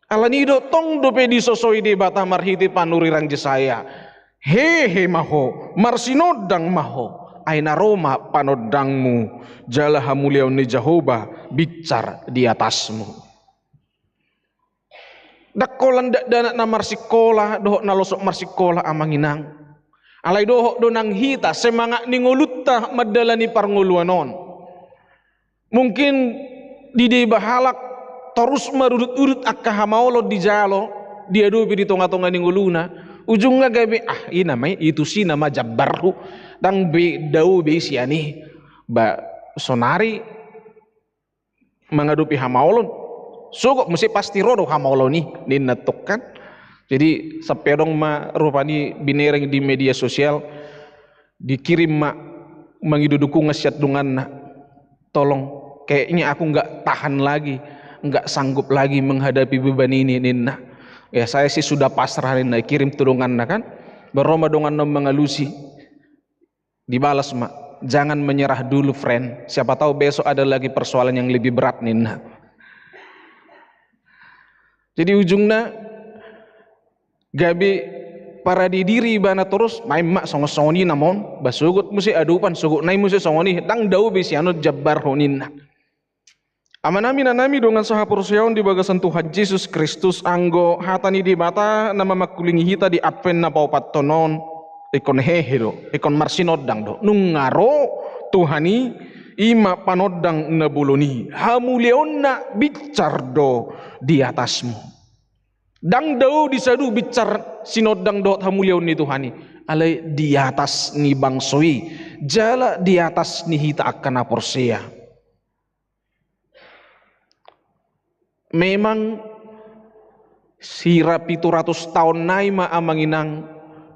Alani do tong dope disosoi Debata marhite panurirang Jesaya. Hehe ma ho, marsinondang ma ho, ai na ro ma panondangmu, jala hamuliaon ni Jahowa binsar di atasmu. Ndang holan dakdanak na marsikola dohot na losok marsikola amang inang. Alai dohot do nang hita semangat ni ngolunta mandalani parngoluan on. Mungkin dideba halak torus marudut-udut angka hamaolon dijalo, diadopi di tonga-tonga ni ngoluna. Ujungna gabe, ah, i nama i, i tusi nama jambarhu, ndang be dao be sian i. Ba sonari mangadopi hamaolon, sogot muse pasti ro do hamaolon i, ninna tongkan. Jadi sampe adong ma rupani binereng di media sosial, dikirim ma mangido dukungan sian donganna. Tolong, kayaknya aku nggak tahan lagi, nggak sanggup lagi menghadapi beban ini, ninna. Ya, saya sih sudah pasrah, ninna, dikirim tu donganna kan. Baru ro ma donganna on mangalusi. Dibalas ma, jangan menyerah dulu, friend. Siapa tahu besok ada lagi persoalan yang lebih berat, ninna. Jadi ujungna gabe parade diri ibana torus, main ma songon-songon i nama on, ba sogot muse adopan, sogot nai muse songon i, ndang dao be sian on jambarhu, ninna. Amanami, inanami dongan sahaporseaon di bagasan Tuhan Jesus Kristus, anggo hata ni Debata na mamangkulingi hita di Advent na paopathon on, ingkon hehe do, ingkon marsinondang do. Nunga ro Tuhan i, i ma panondang na bolon i, hamuliaonna binsar do di atasmu. Ndang dao disadu binsar sinondang dohot hamuliaon ni Tuhan i, alai di atas ni bangso i, jala di atas ni hita angka na porsea. Memang sira pitu ratus taon nai ma amang inang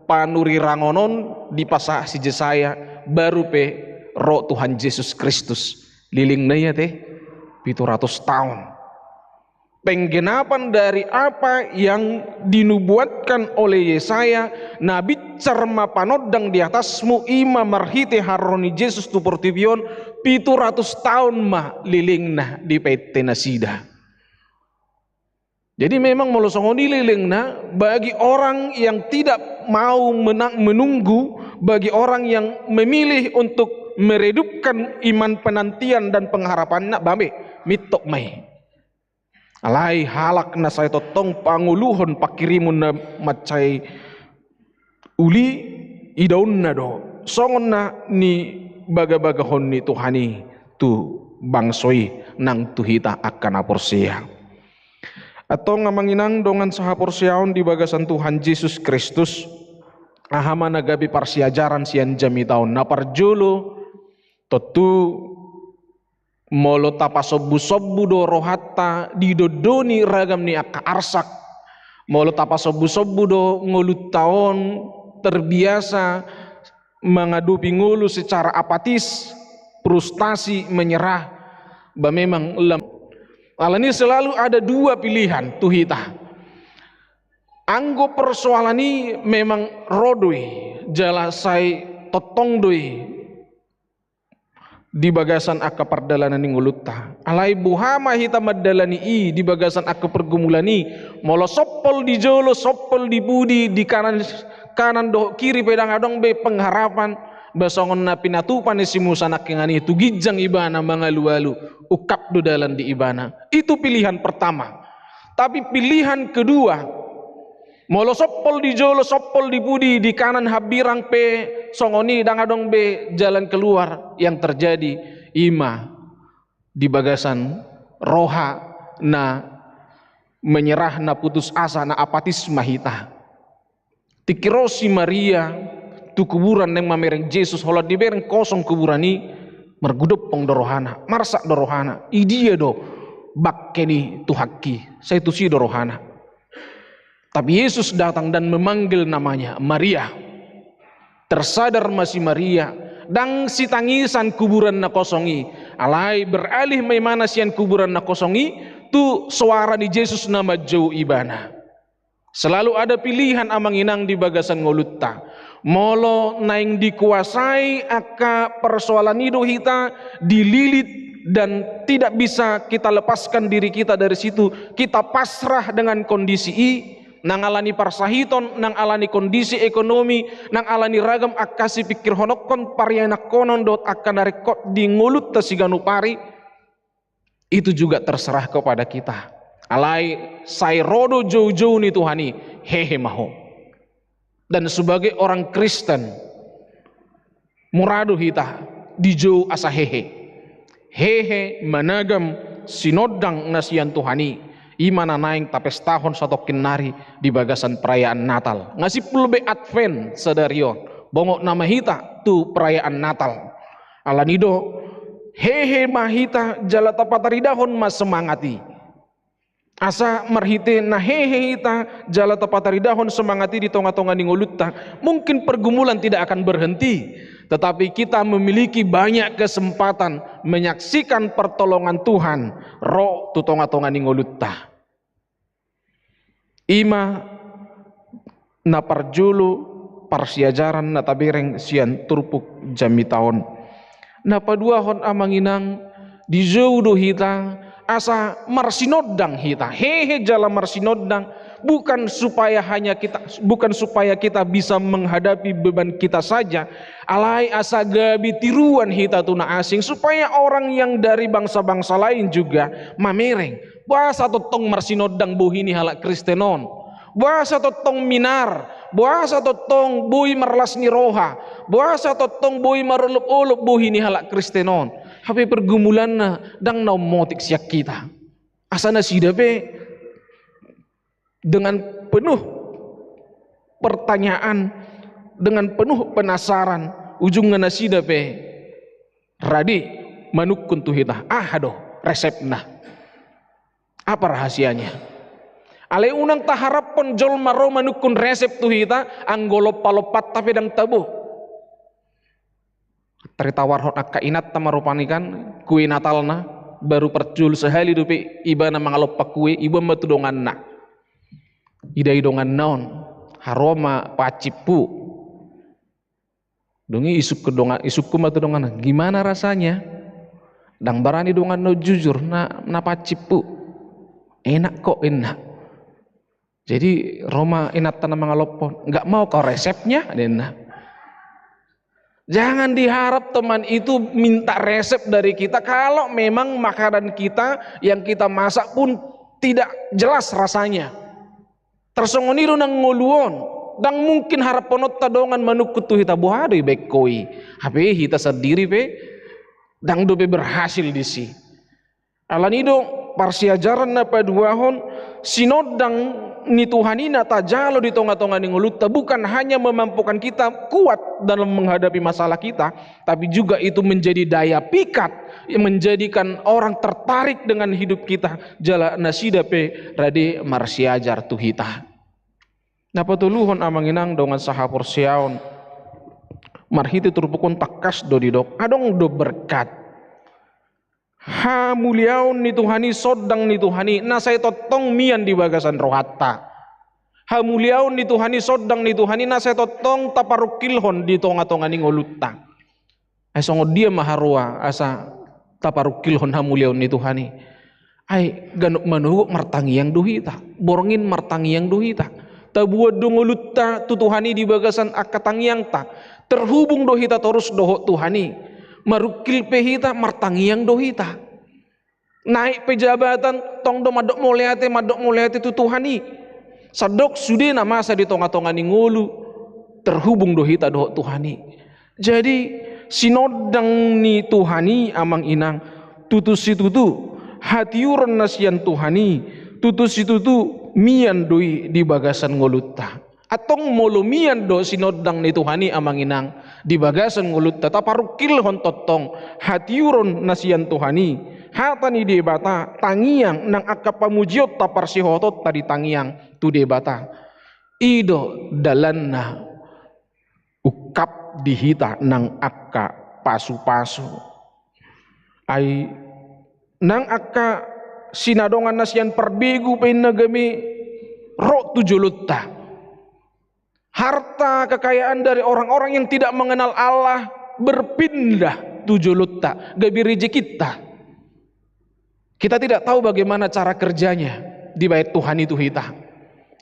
panurirangon on dipasahat si Jesaya, baru pe ro Tuhan Jesus Kristus. Lilingna i ate, pitu ratus taon. Penggenapan dari apa yang dinubuatkan oleh Yesaya, na binsar ma panondang di atasmu, i ma marhite haroro ni Jesus tu portibi on, pitu ratus taon ma lilingna dipainte nasida. Jadi memang molo songon i lelengna, bagi orang yang tidak mau menang, menunggu, bagi orang yang memilih untuk meredupkan iman penantian dan pengharapanna, bame, mintok ma i. Alai halak na sai tongtong pangoluhon pangkirimon na mansai uli, idaonna do songon na nibagabagahon ni Tuhan i tu bangso i nang tu hita angka na porsea. Antong amang inang dongan sahaporseaon di bagasan Tuhan Jesus Kristus, aha ma na gabe parsiajaran sian jamita on? Na parjolo, tontu molo tapasombusombu do rohanta didondoni ragam ni angka arsak, molo tapasombusombu do ngolunta on terbiasa mengadopi ngolu secara apatis, frustasi, menyerah, ba memang lem-, alani selalu ada dua pilihan tu hita. Anggo persoalan i memang ro do i, jala sai tongtong do i di bagasan angka pardalanan ni ngolunta. Alai boha ma hita mandalani i di bagasan angka pergumulan i? Molo sompol di jolo, sompol di pudi, di kanan, kanan dohot kiri pe ndang adong be pengharapan, ba songon na pinatupa ni si Musa nangkiningan i, tu ginjang ibana mangalualu, ungkap do dalan di ibana. Itu pilihan pertama. Tapi pilihan kedua, molo sompol di jolo, sompol di pudi, di kanan hambirang pe songon i, ndang adong be jalan keluar, yang terjadi i ma di bagasan roha na menyerah, na putus asa, na apatis ma hita. Tingki ro si Maria tu kuburan naeng mamereng Jesus, holan dibereng kosong kuburan i, margudompong do rohana, marsak do rohana, idia do bangke ni Tuhanki, sai tusi do rohana. Tapi Yesus datang dan memanggil namanya, "Maria." Tersadar ma si Maria, ndang sitangisan kuburan na kosong i, alai beralih ma imana sian kuburan na kosong i tu soara ni Jesus na manjou ibana. Selalu ada pilihan amang inang di bagasan ngolunta. Molo naeng dikuasai angka persoalan i do hita, dililit dan tidak bisa kita lepaskan diri kita dari situ, kita pasrah dengan kondisi i, nang alani parsahiton, nang alani kondisi ekonomi, nang alani ragam angka sipingkirhononkon, parianakkonon dohot angka na ringkot di ngolunta siganup ari, itu juga terserah kepada kita. Alai sai ro do joujou ni Tuhan i, hehe ma ho. Dan sebagai orang Kristen, mura do hita dijou asa hehe. Hehe managam sinondang na sian Tuhan i, i ma na naeng tapestahon satongkin nari di bagasan perayaan Natal. Nga simpul be Advent sadari on, bongot nama hita tu perayaan Natal. Alani do, hehe ma hita jala tapataridahon ma semangat i. Asa marhite na hehe hita jala tapataridahon semangat i di tongatonga ni ngolunta, mungkin pergumulan tidak akan berhenti, tetapi kita memiliki banyak kesempatan menyaksikan pertolongan Tuhan ro tu tongatonga ni ngolunta. I ma na parjolo parsiajaran na tabereng sian turpuk jamita on. Na paduahon amang inang, dijou do hita asa marsinondang hita, hehe jala marsinondang, bukan supaya hanya kita, bukan supaya kita bisa menghadapi beban kita saja, alai asa gabe tiruan hita tu na asing, supaya orang yang dari bangsa-bangsa lain juga mamereng. Boasa tongtong marsinondang bohi ni halak Kristen on? Boasa tongtong minar? Boasa tongtong boi marlas ni roha? Boasa tongtong boi marolopolop bohi ni halak Kristen on? Hape pergumulanna ndang na ummotik sian hita. Asa nasida pe dengan penuh pertanyaan, dengan penuh penasaran, ujungna nasida pe rade manungkun tu hita. Aha do resepna? Apa rahasianya? Alai unang taharaphon jolma ro manungkun resep tu hita, anggo lompalompanta pe ndang tabo. Taritawarhon angka inanta ma rupani kan, kue Natalna, baru parjolo sahali dope ibana mangalompa kue, iboan ma tu donganna. Idai donganna on, haroa ma pancimpu. Dung i isungkun dongan, isungkun ma tu donganna, "Gimana rasanya?" Ndang barani donganna jujur, na, na pancimpu. "Enak kok," inna. Jadi ro ma inanta na mangalophon, "Nggak mau kau resepnya?" ninna. Jangan diharap teman itu minta resep dari kita kalau memang makanan kita yang kita masak pun tidak jelas rasanya. Tarsongon i do nang ngolu on, ndang mungkin haraphononta dongan manungkun tu hita, "Boha do ibaen ho i?" Hape hita sandiri pe ndang dope berhasil disi. Alani do parsiajaran na paduahon, sinondang ni Tuhan i na tajalo di tonga-tonga ni ngolunta bukan hanya memampukan kita kuat dalam menghadapi masalah kita, tapi juga itu menjadi daya pikat, menjadikan orang tertarik dengan hidup kita, jala nasida pe rade marsiajar tu hita. Na patoluhon, amang inang dongan sahaporseaon, marhite turpuk on tangkas do didok, adong do berkat. Hamuliaon ni Tuhan i, sondang ni Tuhan i, na sai tongtong mian di bagasan rohanta. Hamuliaon ni Tuhan i, sondang ni Tuhan i, na sai tongtong taparungkilhon di tonga-tonga ni ngolunta. Ai songon dia ma haroa asa taparungkilhon hamuliaon ni Tuhan i? Ai ganup manogot martangiang do hita, borngin martangiang do hita. Taboan do ngolunta tu Tuhan i di bagasan angka tangiangta. Terhubung do hita torus dohot Tuhan i. Marungkil pe hita, martangiang do hita. Naik pe jabatan, tong do mandok mauliate, mandok mauliate tu Tuhan i. Sandok sude na masa di tonga-tonga ni ngolu, terhubung do hita dohot Tuhan i. Jadi sinondang ni Tuhan i, amang inang, tutu situtu hatiuron na sian Tuhan i, tutu situtu mian do i di bagasan ngolunta. Antong molo mian do sinondang ni Tuhan i, amang inang, di bagasan ngolunta, taparungkilhon tongtong hatiuron na sian Tuhan i, hata ni Debata, tangiang nang angka pamujionta, parsihohotonta di tangiang tu Debata. I do dalanna ungkap di hita nang angka pasu-pasu. Ai nang angka sinadongan na sian parbegu pe inna gabe ro tu jolonta. Harta kekayaan dari orang-orang yang tidak mengenal Allah berpindah tu jolonta, gabe rejekinta. Kita tidak tahu bagaimana cara kerjanya, dibaen Tuhan i tu hita.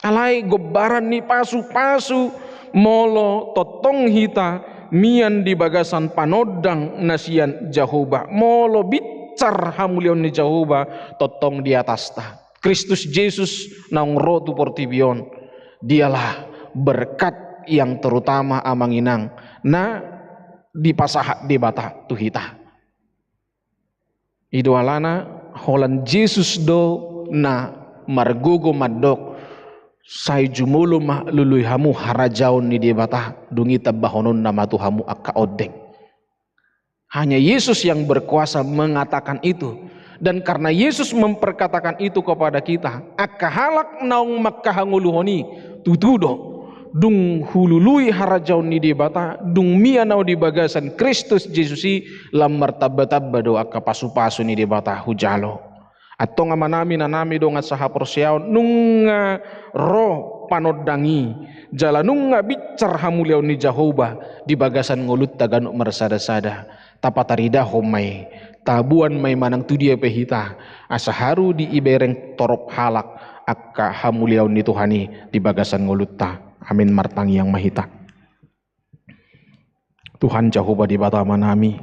Alai gombaran ni pasu-pasu, molo tongtong hita mian di bagasan panondang na sian Jahowa, molo binsar hamuliaon ni Jahowa tongtong di atasta. Kristus Jesus naung ro tu portibi on, dialah berkat yang terutama, amang inang, na dipasahat Debata tu hita. I do alana holan Jesus do na margogo mandok, sai jumolo ma lului hamu harajaon ni Debata, dung i tambahononna ma tu hamu angka ondeng. Hanya Yesus yang berkuasa mengatakan itu. Dan karena Yesus memperkatakan itu kepada kita, angka halak naung mangkahangoluhon i, tutu do. Dung hulului harajaon ni Debata, dung mian au di bagasan Kristus Jesus i, lam martamba-tamba do angka pasu-pasu ni Debata hujalo. Antong amanami, inanami, dongan sahaporseaon, nunga ro panondang i, jala nunga binsar hamuliaon ni Jahowa di bagasan ngolunta ganup marsada-sada, tapataridahon ma i, taboan ma i manang tu dia pe hita, asa haru diibereng torop halak angka hamuliaon ni Tuhan i di bagasan ngolunta. Amin. Martangiang ma hita. Tuhan Jahowa Debata amanami,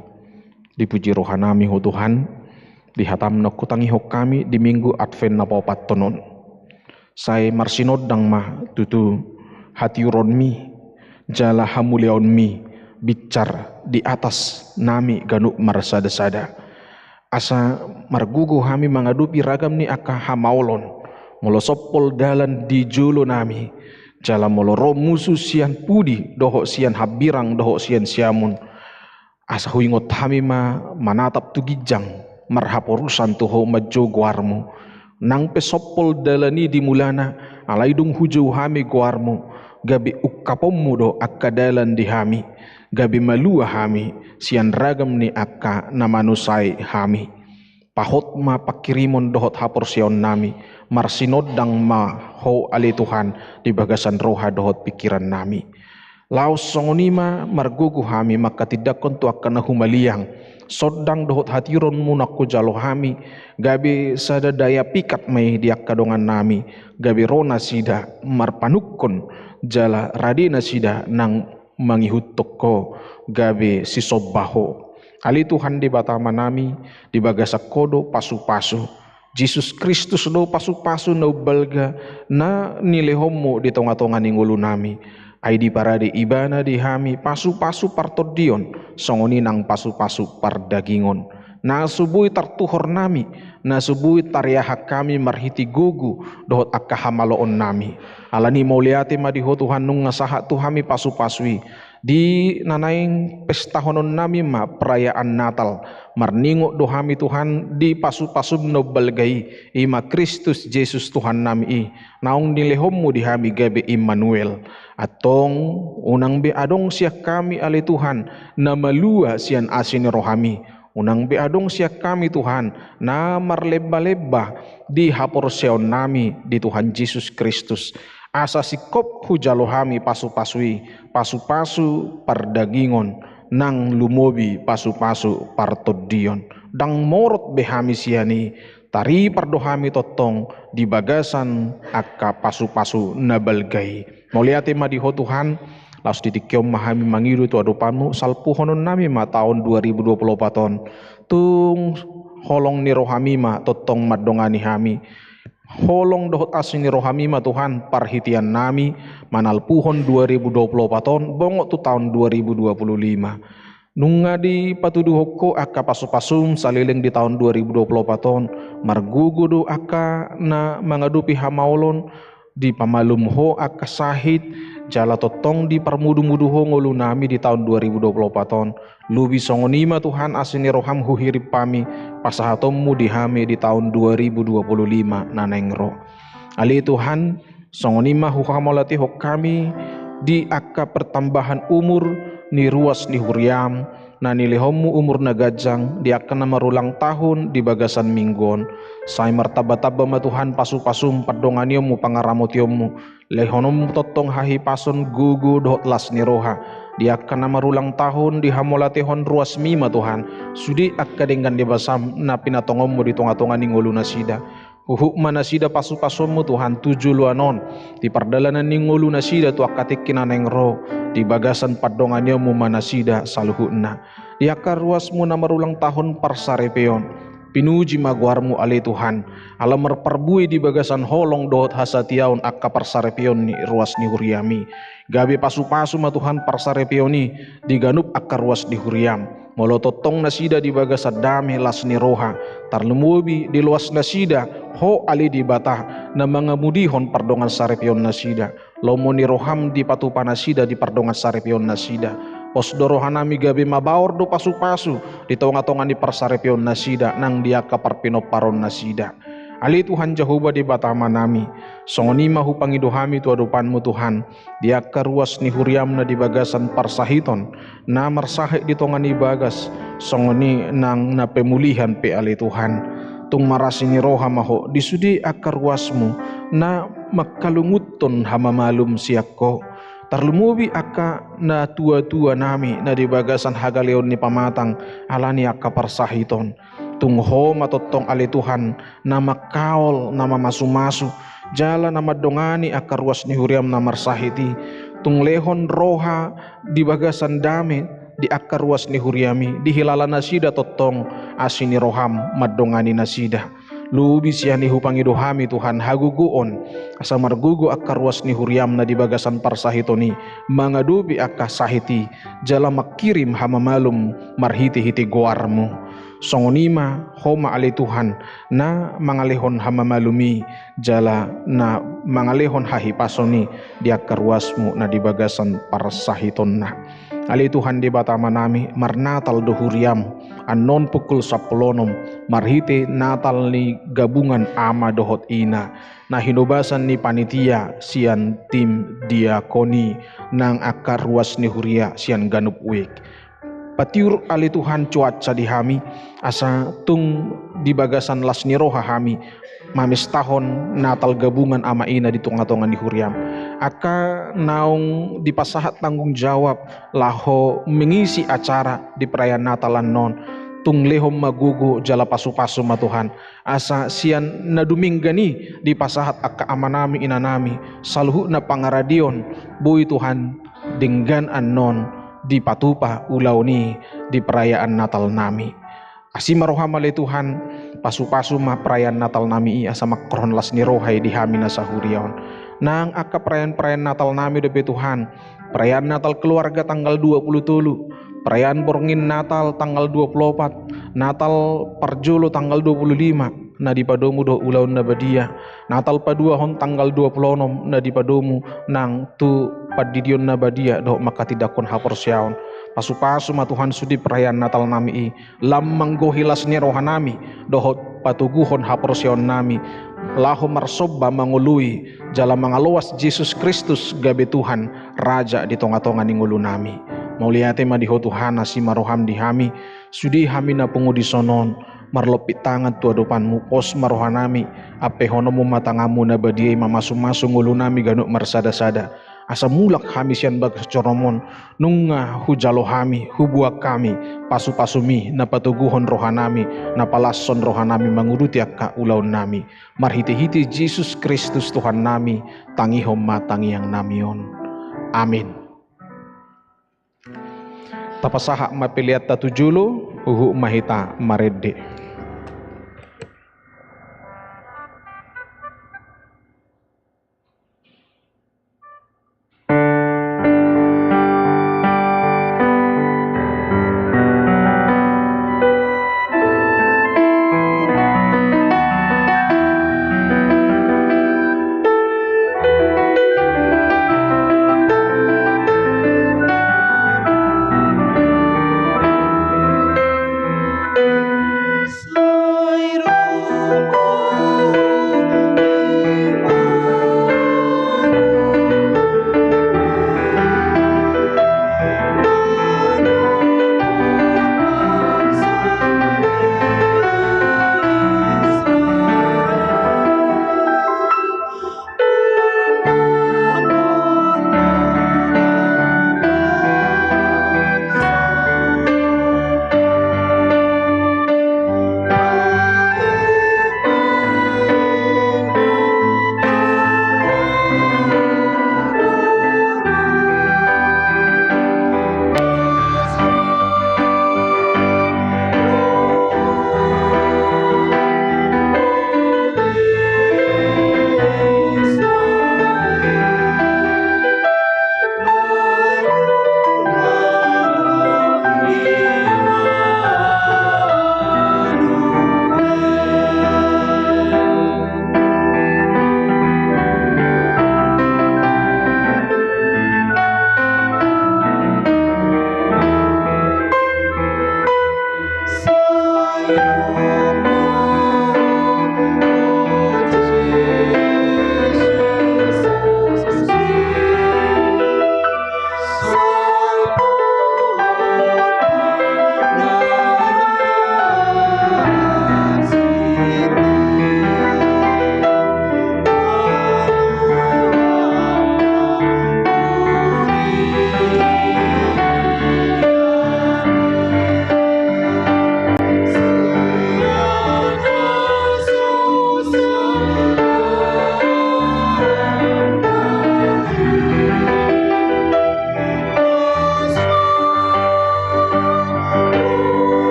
dipuji rohanami Ho Tuhan, di hataM na hutangihon hami di Minggu Advent na paopathon on. Sai marsinondang ma tutu hatiuronMi, jala hamuliaonMi binsar di atas nami ganup marsada-sada. Asa margogo hami mangadopi ragam ni angka hamaolon, molo sompol dalan di jolo nami, jala molo ro musu sian pudi dohot sian hambirang dohot sian siamun. Asa huingot hami ma manatap tu ginjang, marhaporusan tu Ho manjou goarMu. Nang pe sompol dalan i di mulana, alai dung hujou hami goarMu, gabe ungkaponMu do angka dalan di hami, gabe malua hami sian ragam ni angka na manusai hami. Pahot ma pangkirimon dohot haporseaon nami, marsinondang ma Ho ale Tuhan di bagasan roha dohot pingkiran nami. Laos songon i ma margogo hami manghatindanghon tu angka na humaliang, sondang dohot hatironmu naung hujalo hami, gabe sada daya pikat ma i di angka dongannami, gabe ro nasida marpanungkun jala rade nasida nang mangihuthon ho, gabe sisomba ho. Ale Tuhan Debata Amanami, di bagasan ho do pasupasu. Jesus Kristus do pasupasu na umbalga na nilehonmu di tongatonga ni ngolunami. Ai diparade ibana di hami pasupasu partondion, songon i nang pasupasu pardagingon. Na so boi tartuhor nami, na so boi tariahan hami marhite gogo dohot angka hamaloonnami. Alani mauliate ma di ho Tuhan nunga sahat tu hami pasupasu i. Di na naeng pestahononnami ma perayaan Natal. Marningot do hami Tuhan di pasupasum na umbalga i, i ma Kristus Jesus Tuhannami i, naung nilehonmu di hami gabe Immanuel. Antong, unang be adong sian hami ale Tuhan, na malua sian asi ni rohami. Unang be adong sian hami Tuhan, na marlembalemba di haporseaonnami di Tuhan Jesus Kristus. Asa singkop hujalo hami pasupasu i, pasupasu pardagingon, nang lumobi pasupasu partondion. Ndang morot be hami sian i, taripar do hami tongtong di bagasan angka pasupasu na balga i. Mauliate ma di ho Tuhan, laos di tingki on ma hami mangido tu adopanmu, salpuhononnami ma taon dua ribu dua puluh opat on. Tung holong ni rohami ma tongtong mandongani hami. Holong dohot asi ni rohami ma Tuhan parhiteannami manalpuhon dua ribu dua puluh opat on bongot tu taon dua ribu dua puluh lima. Nunga dipatuduhon ho angka pasupasum saleleng di taon dua ribu dua puluh opat on, margogo do angka na mangadopi hamaolon, dipamalum ho angka sahit, jala tongtong diparmudumudu ho ngolunami di taon dua ribu dua puluh opat on. Lobi songon i ma Tuhan asi ni roham huhirim hami, pasahatonmu di hami di taon dua ribu dua puluh lima na naeng ro. Ale Tuhan, songon i ma huhamauliatehon hami di angka pertambahan umur ni ruas ni huriam, na nilehonmu umur na ganjang di angka na marulang tahun di bagasan minggu on. Sai martambatamba ma Tuhan pasupasum, pandonganionmu, pangaramotionmu, lehononmu tongtong hahipason, gogo dohot las ni roha di angka na marulang tahun di hamauliatehon ruasmi ma Tuhan, sude angka denggan ni basam na pinatongonmu di tongatonga ni ngolu nasida. Huhut ma nasida pasupasonmu Tuhan tu joloan on, di pardalanan ni ngolu nasida tu angka tingki na naeng ro, di bagasan pandonganionmu ma nasida saluhutna. Di angka ruasmu na marulang tahun parsaripeon, pinuji ma goarmu ale Tuhan, ala marparbue di bagasan holong dohot hasatiaon angka parsaripeon ni ruas ni huriami. Gabe pasupasu ma Tuhan parsaripeon i di ganup angka ruas ni huriam. Molo tongtong nasida di bagasan dame, las ni roha, tarlumobi di loas nasida, ho ale Debata, na mangamudihon pardongan saripeon nasida. Lomo ni roham dipatupa nasida di pardongan saripeon nasida. Pos do rohanami gabe mabaor do pasupasu di tongatonga ni parsaripeon nasida nang di angka parpinomparon nasida. Ale Tuhan Jahowa Debata Amanami, songon i ma hupangido hami tu adopanmu Tuhan, di angka ruas ni huriam na di bagasan parsahiton, na marsahit di tonga ni bagas, songon i nang na pemulihan pe ale Tuhan. Tung marasi ni roha ma ho di sude angka ruasmu, na mangkalungunhon hamamalum sian ho. Tarlumobi angka na tuatuanami na di bagasan hagaleon ni pamatang ala ni angka parsahiton. Tung ho ma tongtong ale Tuhan, na mangkaol, na mamasumasu, jala na mandongani angka ruas ni huriam na marsahit i. Tung lehon roha di bagasan dame di angka ruas ni huriami, dihilala nasida tongtong asi ni roham mandongani nasida. Lobi sian i hupangido hami Tuhan hagogoon, asa margogo angka ruas ni huriam na di bagasan parsahiton i, mangadopi angka sahit i, jala mangkirim hamamalum marhitehite goarmu. Songon i ma ho ma ale Tuhan, na mangalehon hamamalum i, jala na mangalehon hahipason i di angka ruasmu na di bagasan parsahitonna. Ale Tuhan Debata Amanami, marnatal do huriam, annon pukul sampulu onom, marhite Natal ni gabungan ama dohot ina, na hinobasan ni panitia sian tim diakoni nang angka ruas ni huria sian ganup wijk. Patiur ale Tuhan cuaca di hami, asa tung di bagasan las ni roha hami, mamestahon Natal gabungan ama ina di tonga-tonga ni huriam. Angka naung dipasahat tanggung jawab laho mengisi acara di perayaan Natal annon, tung lehon ma gogo jala pasu-pasu ma Tuhan. Asa sian na dumenggan i dipasahat angka amanami inanami, saluhutna pangaradion, boi Tuhan denggan annon dipatupa ulaon i di perayaan Natal nami. Asi ma roham ale Tuhan, pasu-pasu ma perayaan Natal nami i asa mangkorhon las ni roha i di hami na sahuria on. Nang angka perayaan-perayaan Natal nami dope Tuhan, perayaan Natal keluarga tanggal dua puluh tolu, perayaan borngin Natal tanggal dua puluh opat, Natal parjolo tanggal dua puluh lima, na dipadomu dohot ulaon na badia, Natal paduahon tanggal dua puluh onom, na dipadomu nang tu pandidion na badia dohot manghatindanghon haporseaon. Pasu-pasu ma Tuhan sude perayaan Natal nami i, lam manggohi las ni roha nami dohot patoguhon haporseaon nami, laho marsomba mangoloi jala mangaloas Jesus Kristus gabe Tuhan, Raja di tonga-tonga ni ngolu nami. Mauliate ma di Ho Tuhan, asi ma roham di hami, sude hami na pungu dison on, marlompit tangan tu adopanmu, pos ma roha nami, ampehononmu ma tanganmu na badia i mamasu-masu ngolu nami ganup marsada-sada. Asa mulak hami sian bagas joroMon, nunga hujalo hami, hubuan hami pasu-pasumi na patoguhon roha nami, na palashon roha nami manguduti angka ulaon nami. Marhite-hite Jesus Kristus Tuhan nami, tangihon ma tangiang nami on. Amin. Tapasahat ma peleanta tu jolo, huhut ma hita marende.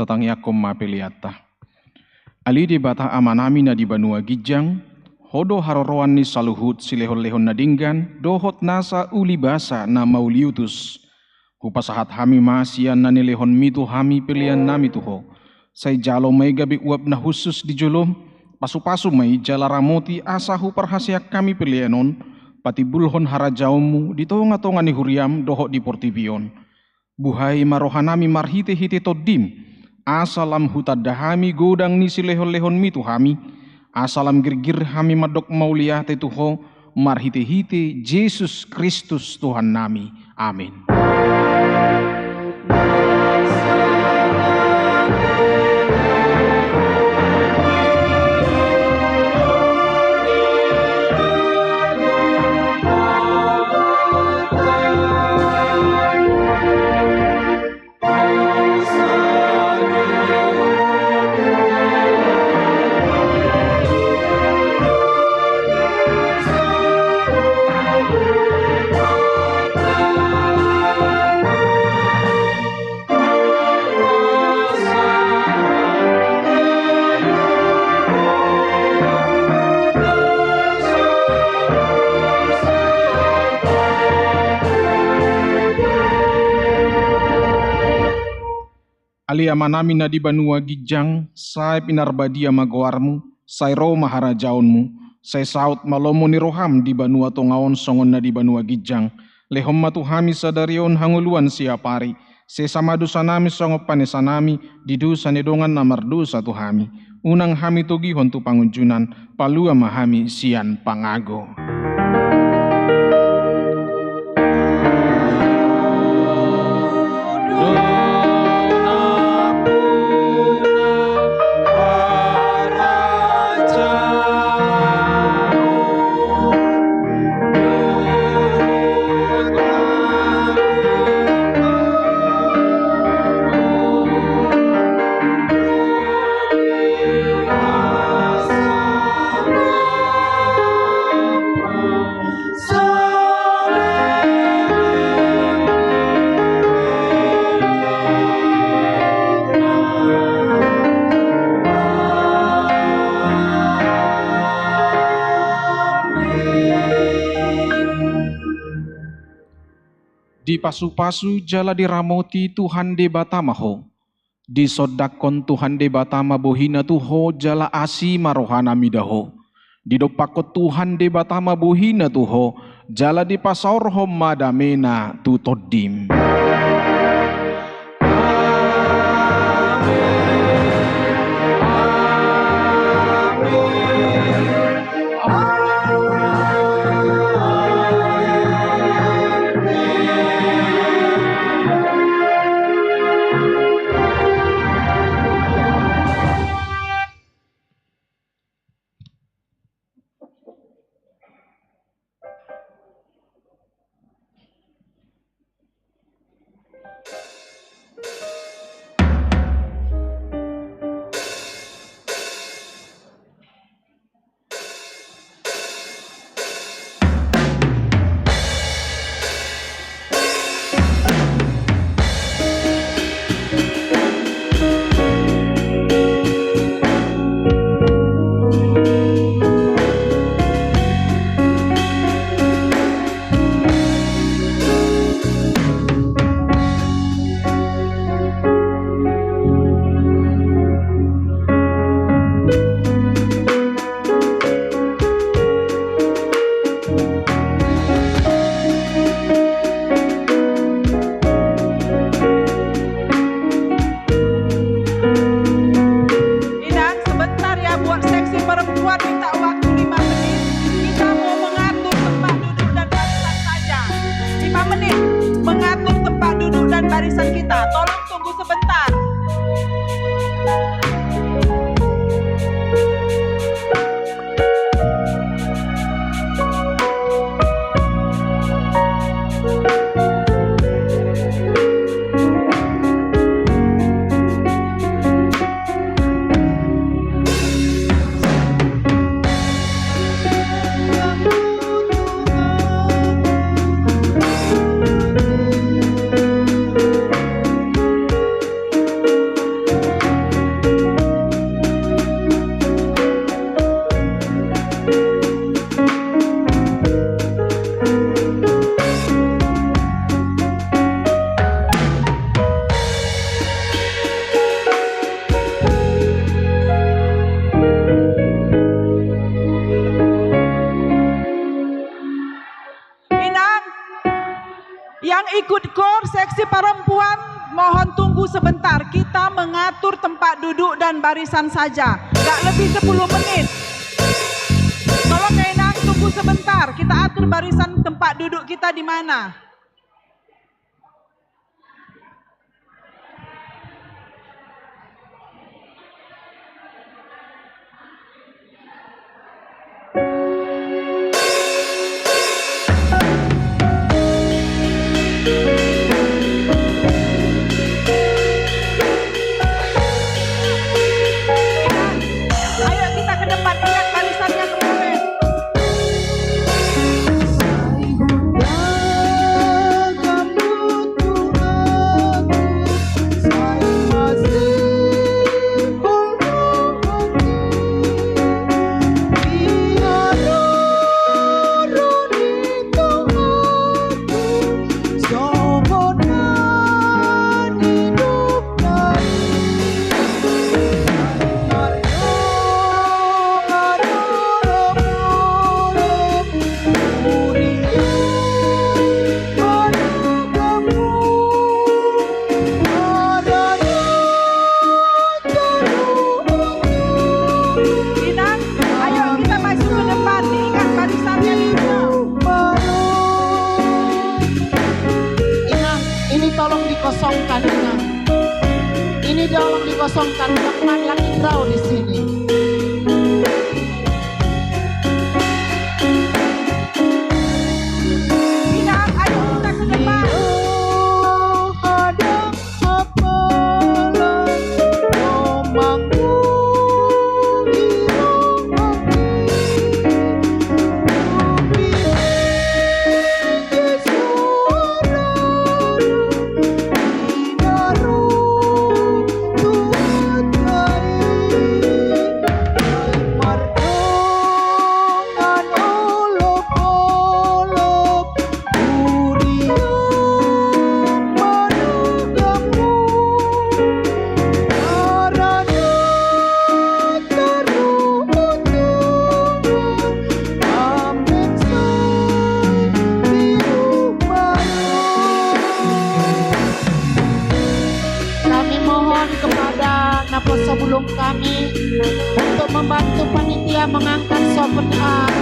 Tatangiangkon ma peleanta. Ale Debata Amanami na di banua ginjang, Ho do haroroan ni saluhut silehonlehon na denggan dohot nasa ulibasa na mauliutus. Hupasahat hami ma sian na nilehonmi tu hami peleannami tu Ho. Sai jalo ma i gabe uap na hushus di jolom, pasupasu ma i jala ramoti asa huparhaseang hami pelean on patimbulhon harajaonmu di tongatonga ni huriam dohot di portibi on. Buhai ma rohanami marhitehite Tondim, asa lam hutanda hami godang ni silehonlehonmi tu hami, asa lam girgir hami mandok mauliate tu Ho marhitehite Jesus Kristus Tuhannami. Amin. Ale Amanami na di banua ginjang, sai pinarbadia ma goarmu, sai ro ma harajaonmu, sai saut ma lomo ni roham di banua tonga on songon na di banua ginjang. Lehon ma tu hami sadari on hangoluan siapari, sesa ma dosanami songon panesanami di dosa ni dongan na mardosa tu hami. Unang hami togihon tu pangunjunan, palua ma hami sian pangago. Dipasupasu jala diramoti Tuhan Debata ma ho. Disondangkon Tuhan Debata ma bohina tu ho jala asi ma rohana mida ho. Didompakkon Tuhan Debata ma bohina tu ho jala dipasaorhon ma damena tu tondim. Inang, sebentar ya, buat seksi perempuan minta waktu lima menit. Kita mau mengatur tempat duduk dan barisan saja. Lima menit mengatur tempat duduk dan barisan kita. Tolong tunggu sebentar. Yang ikut kor seksi perempuan, mohon tunggu sebentar. Kita mengatur tempat duduk dan barisan saja. Nggak lebih sepuluh menit. Tolong ya, Inang, tunggu sebentar. Kita atur barisan tempat duduk kita di mana. Ayo kita ke depan, ingat barisannya kemarin. Inang, ayo kita maju ke depan, diingat barisannya, Inang. Inang, ini tolong dikosongkan, Inang. Ini tolong dikosongkan, jangan lagi draw di sini. Inang, ayo kita ke depan. Kami mohon kepada naposobulung kami untuk membantu panitia mengangkat souvenir,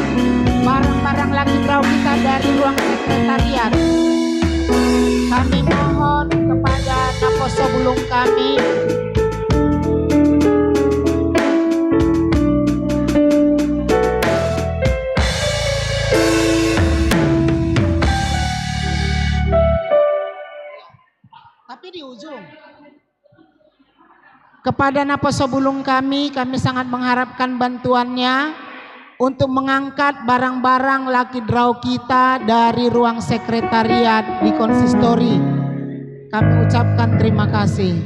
barang-barang lucky draw kita dari ruang sekretariat. Kami mohon kepada naposobulung kami. Tapi di ujung. Kepada naposobulung kami, kami sangat mengharapkan bantuannya untuk mengangkat barang-barang lucky draw kita dari ruang sekretariat di konsistori. Kami ucapkan terima kasih.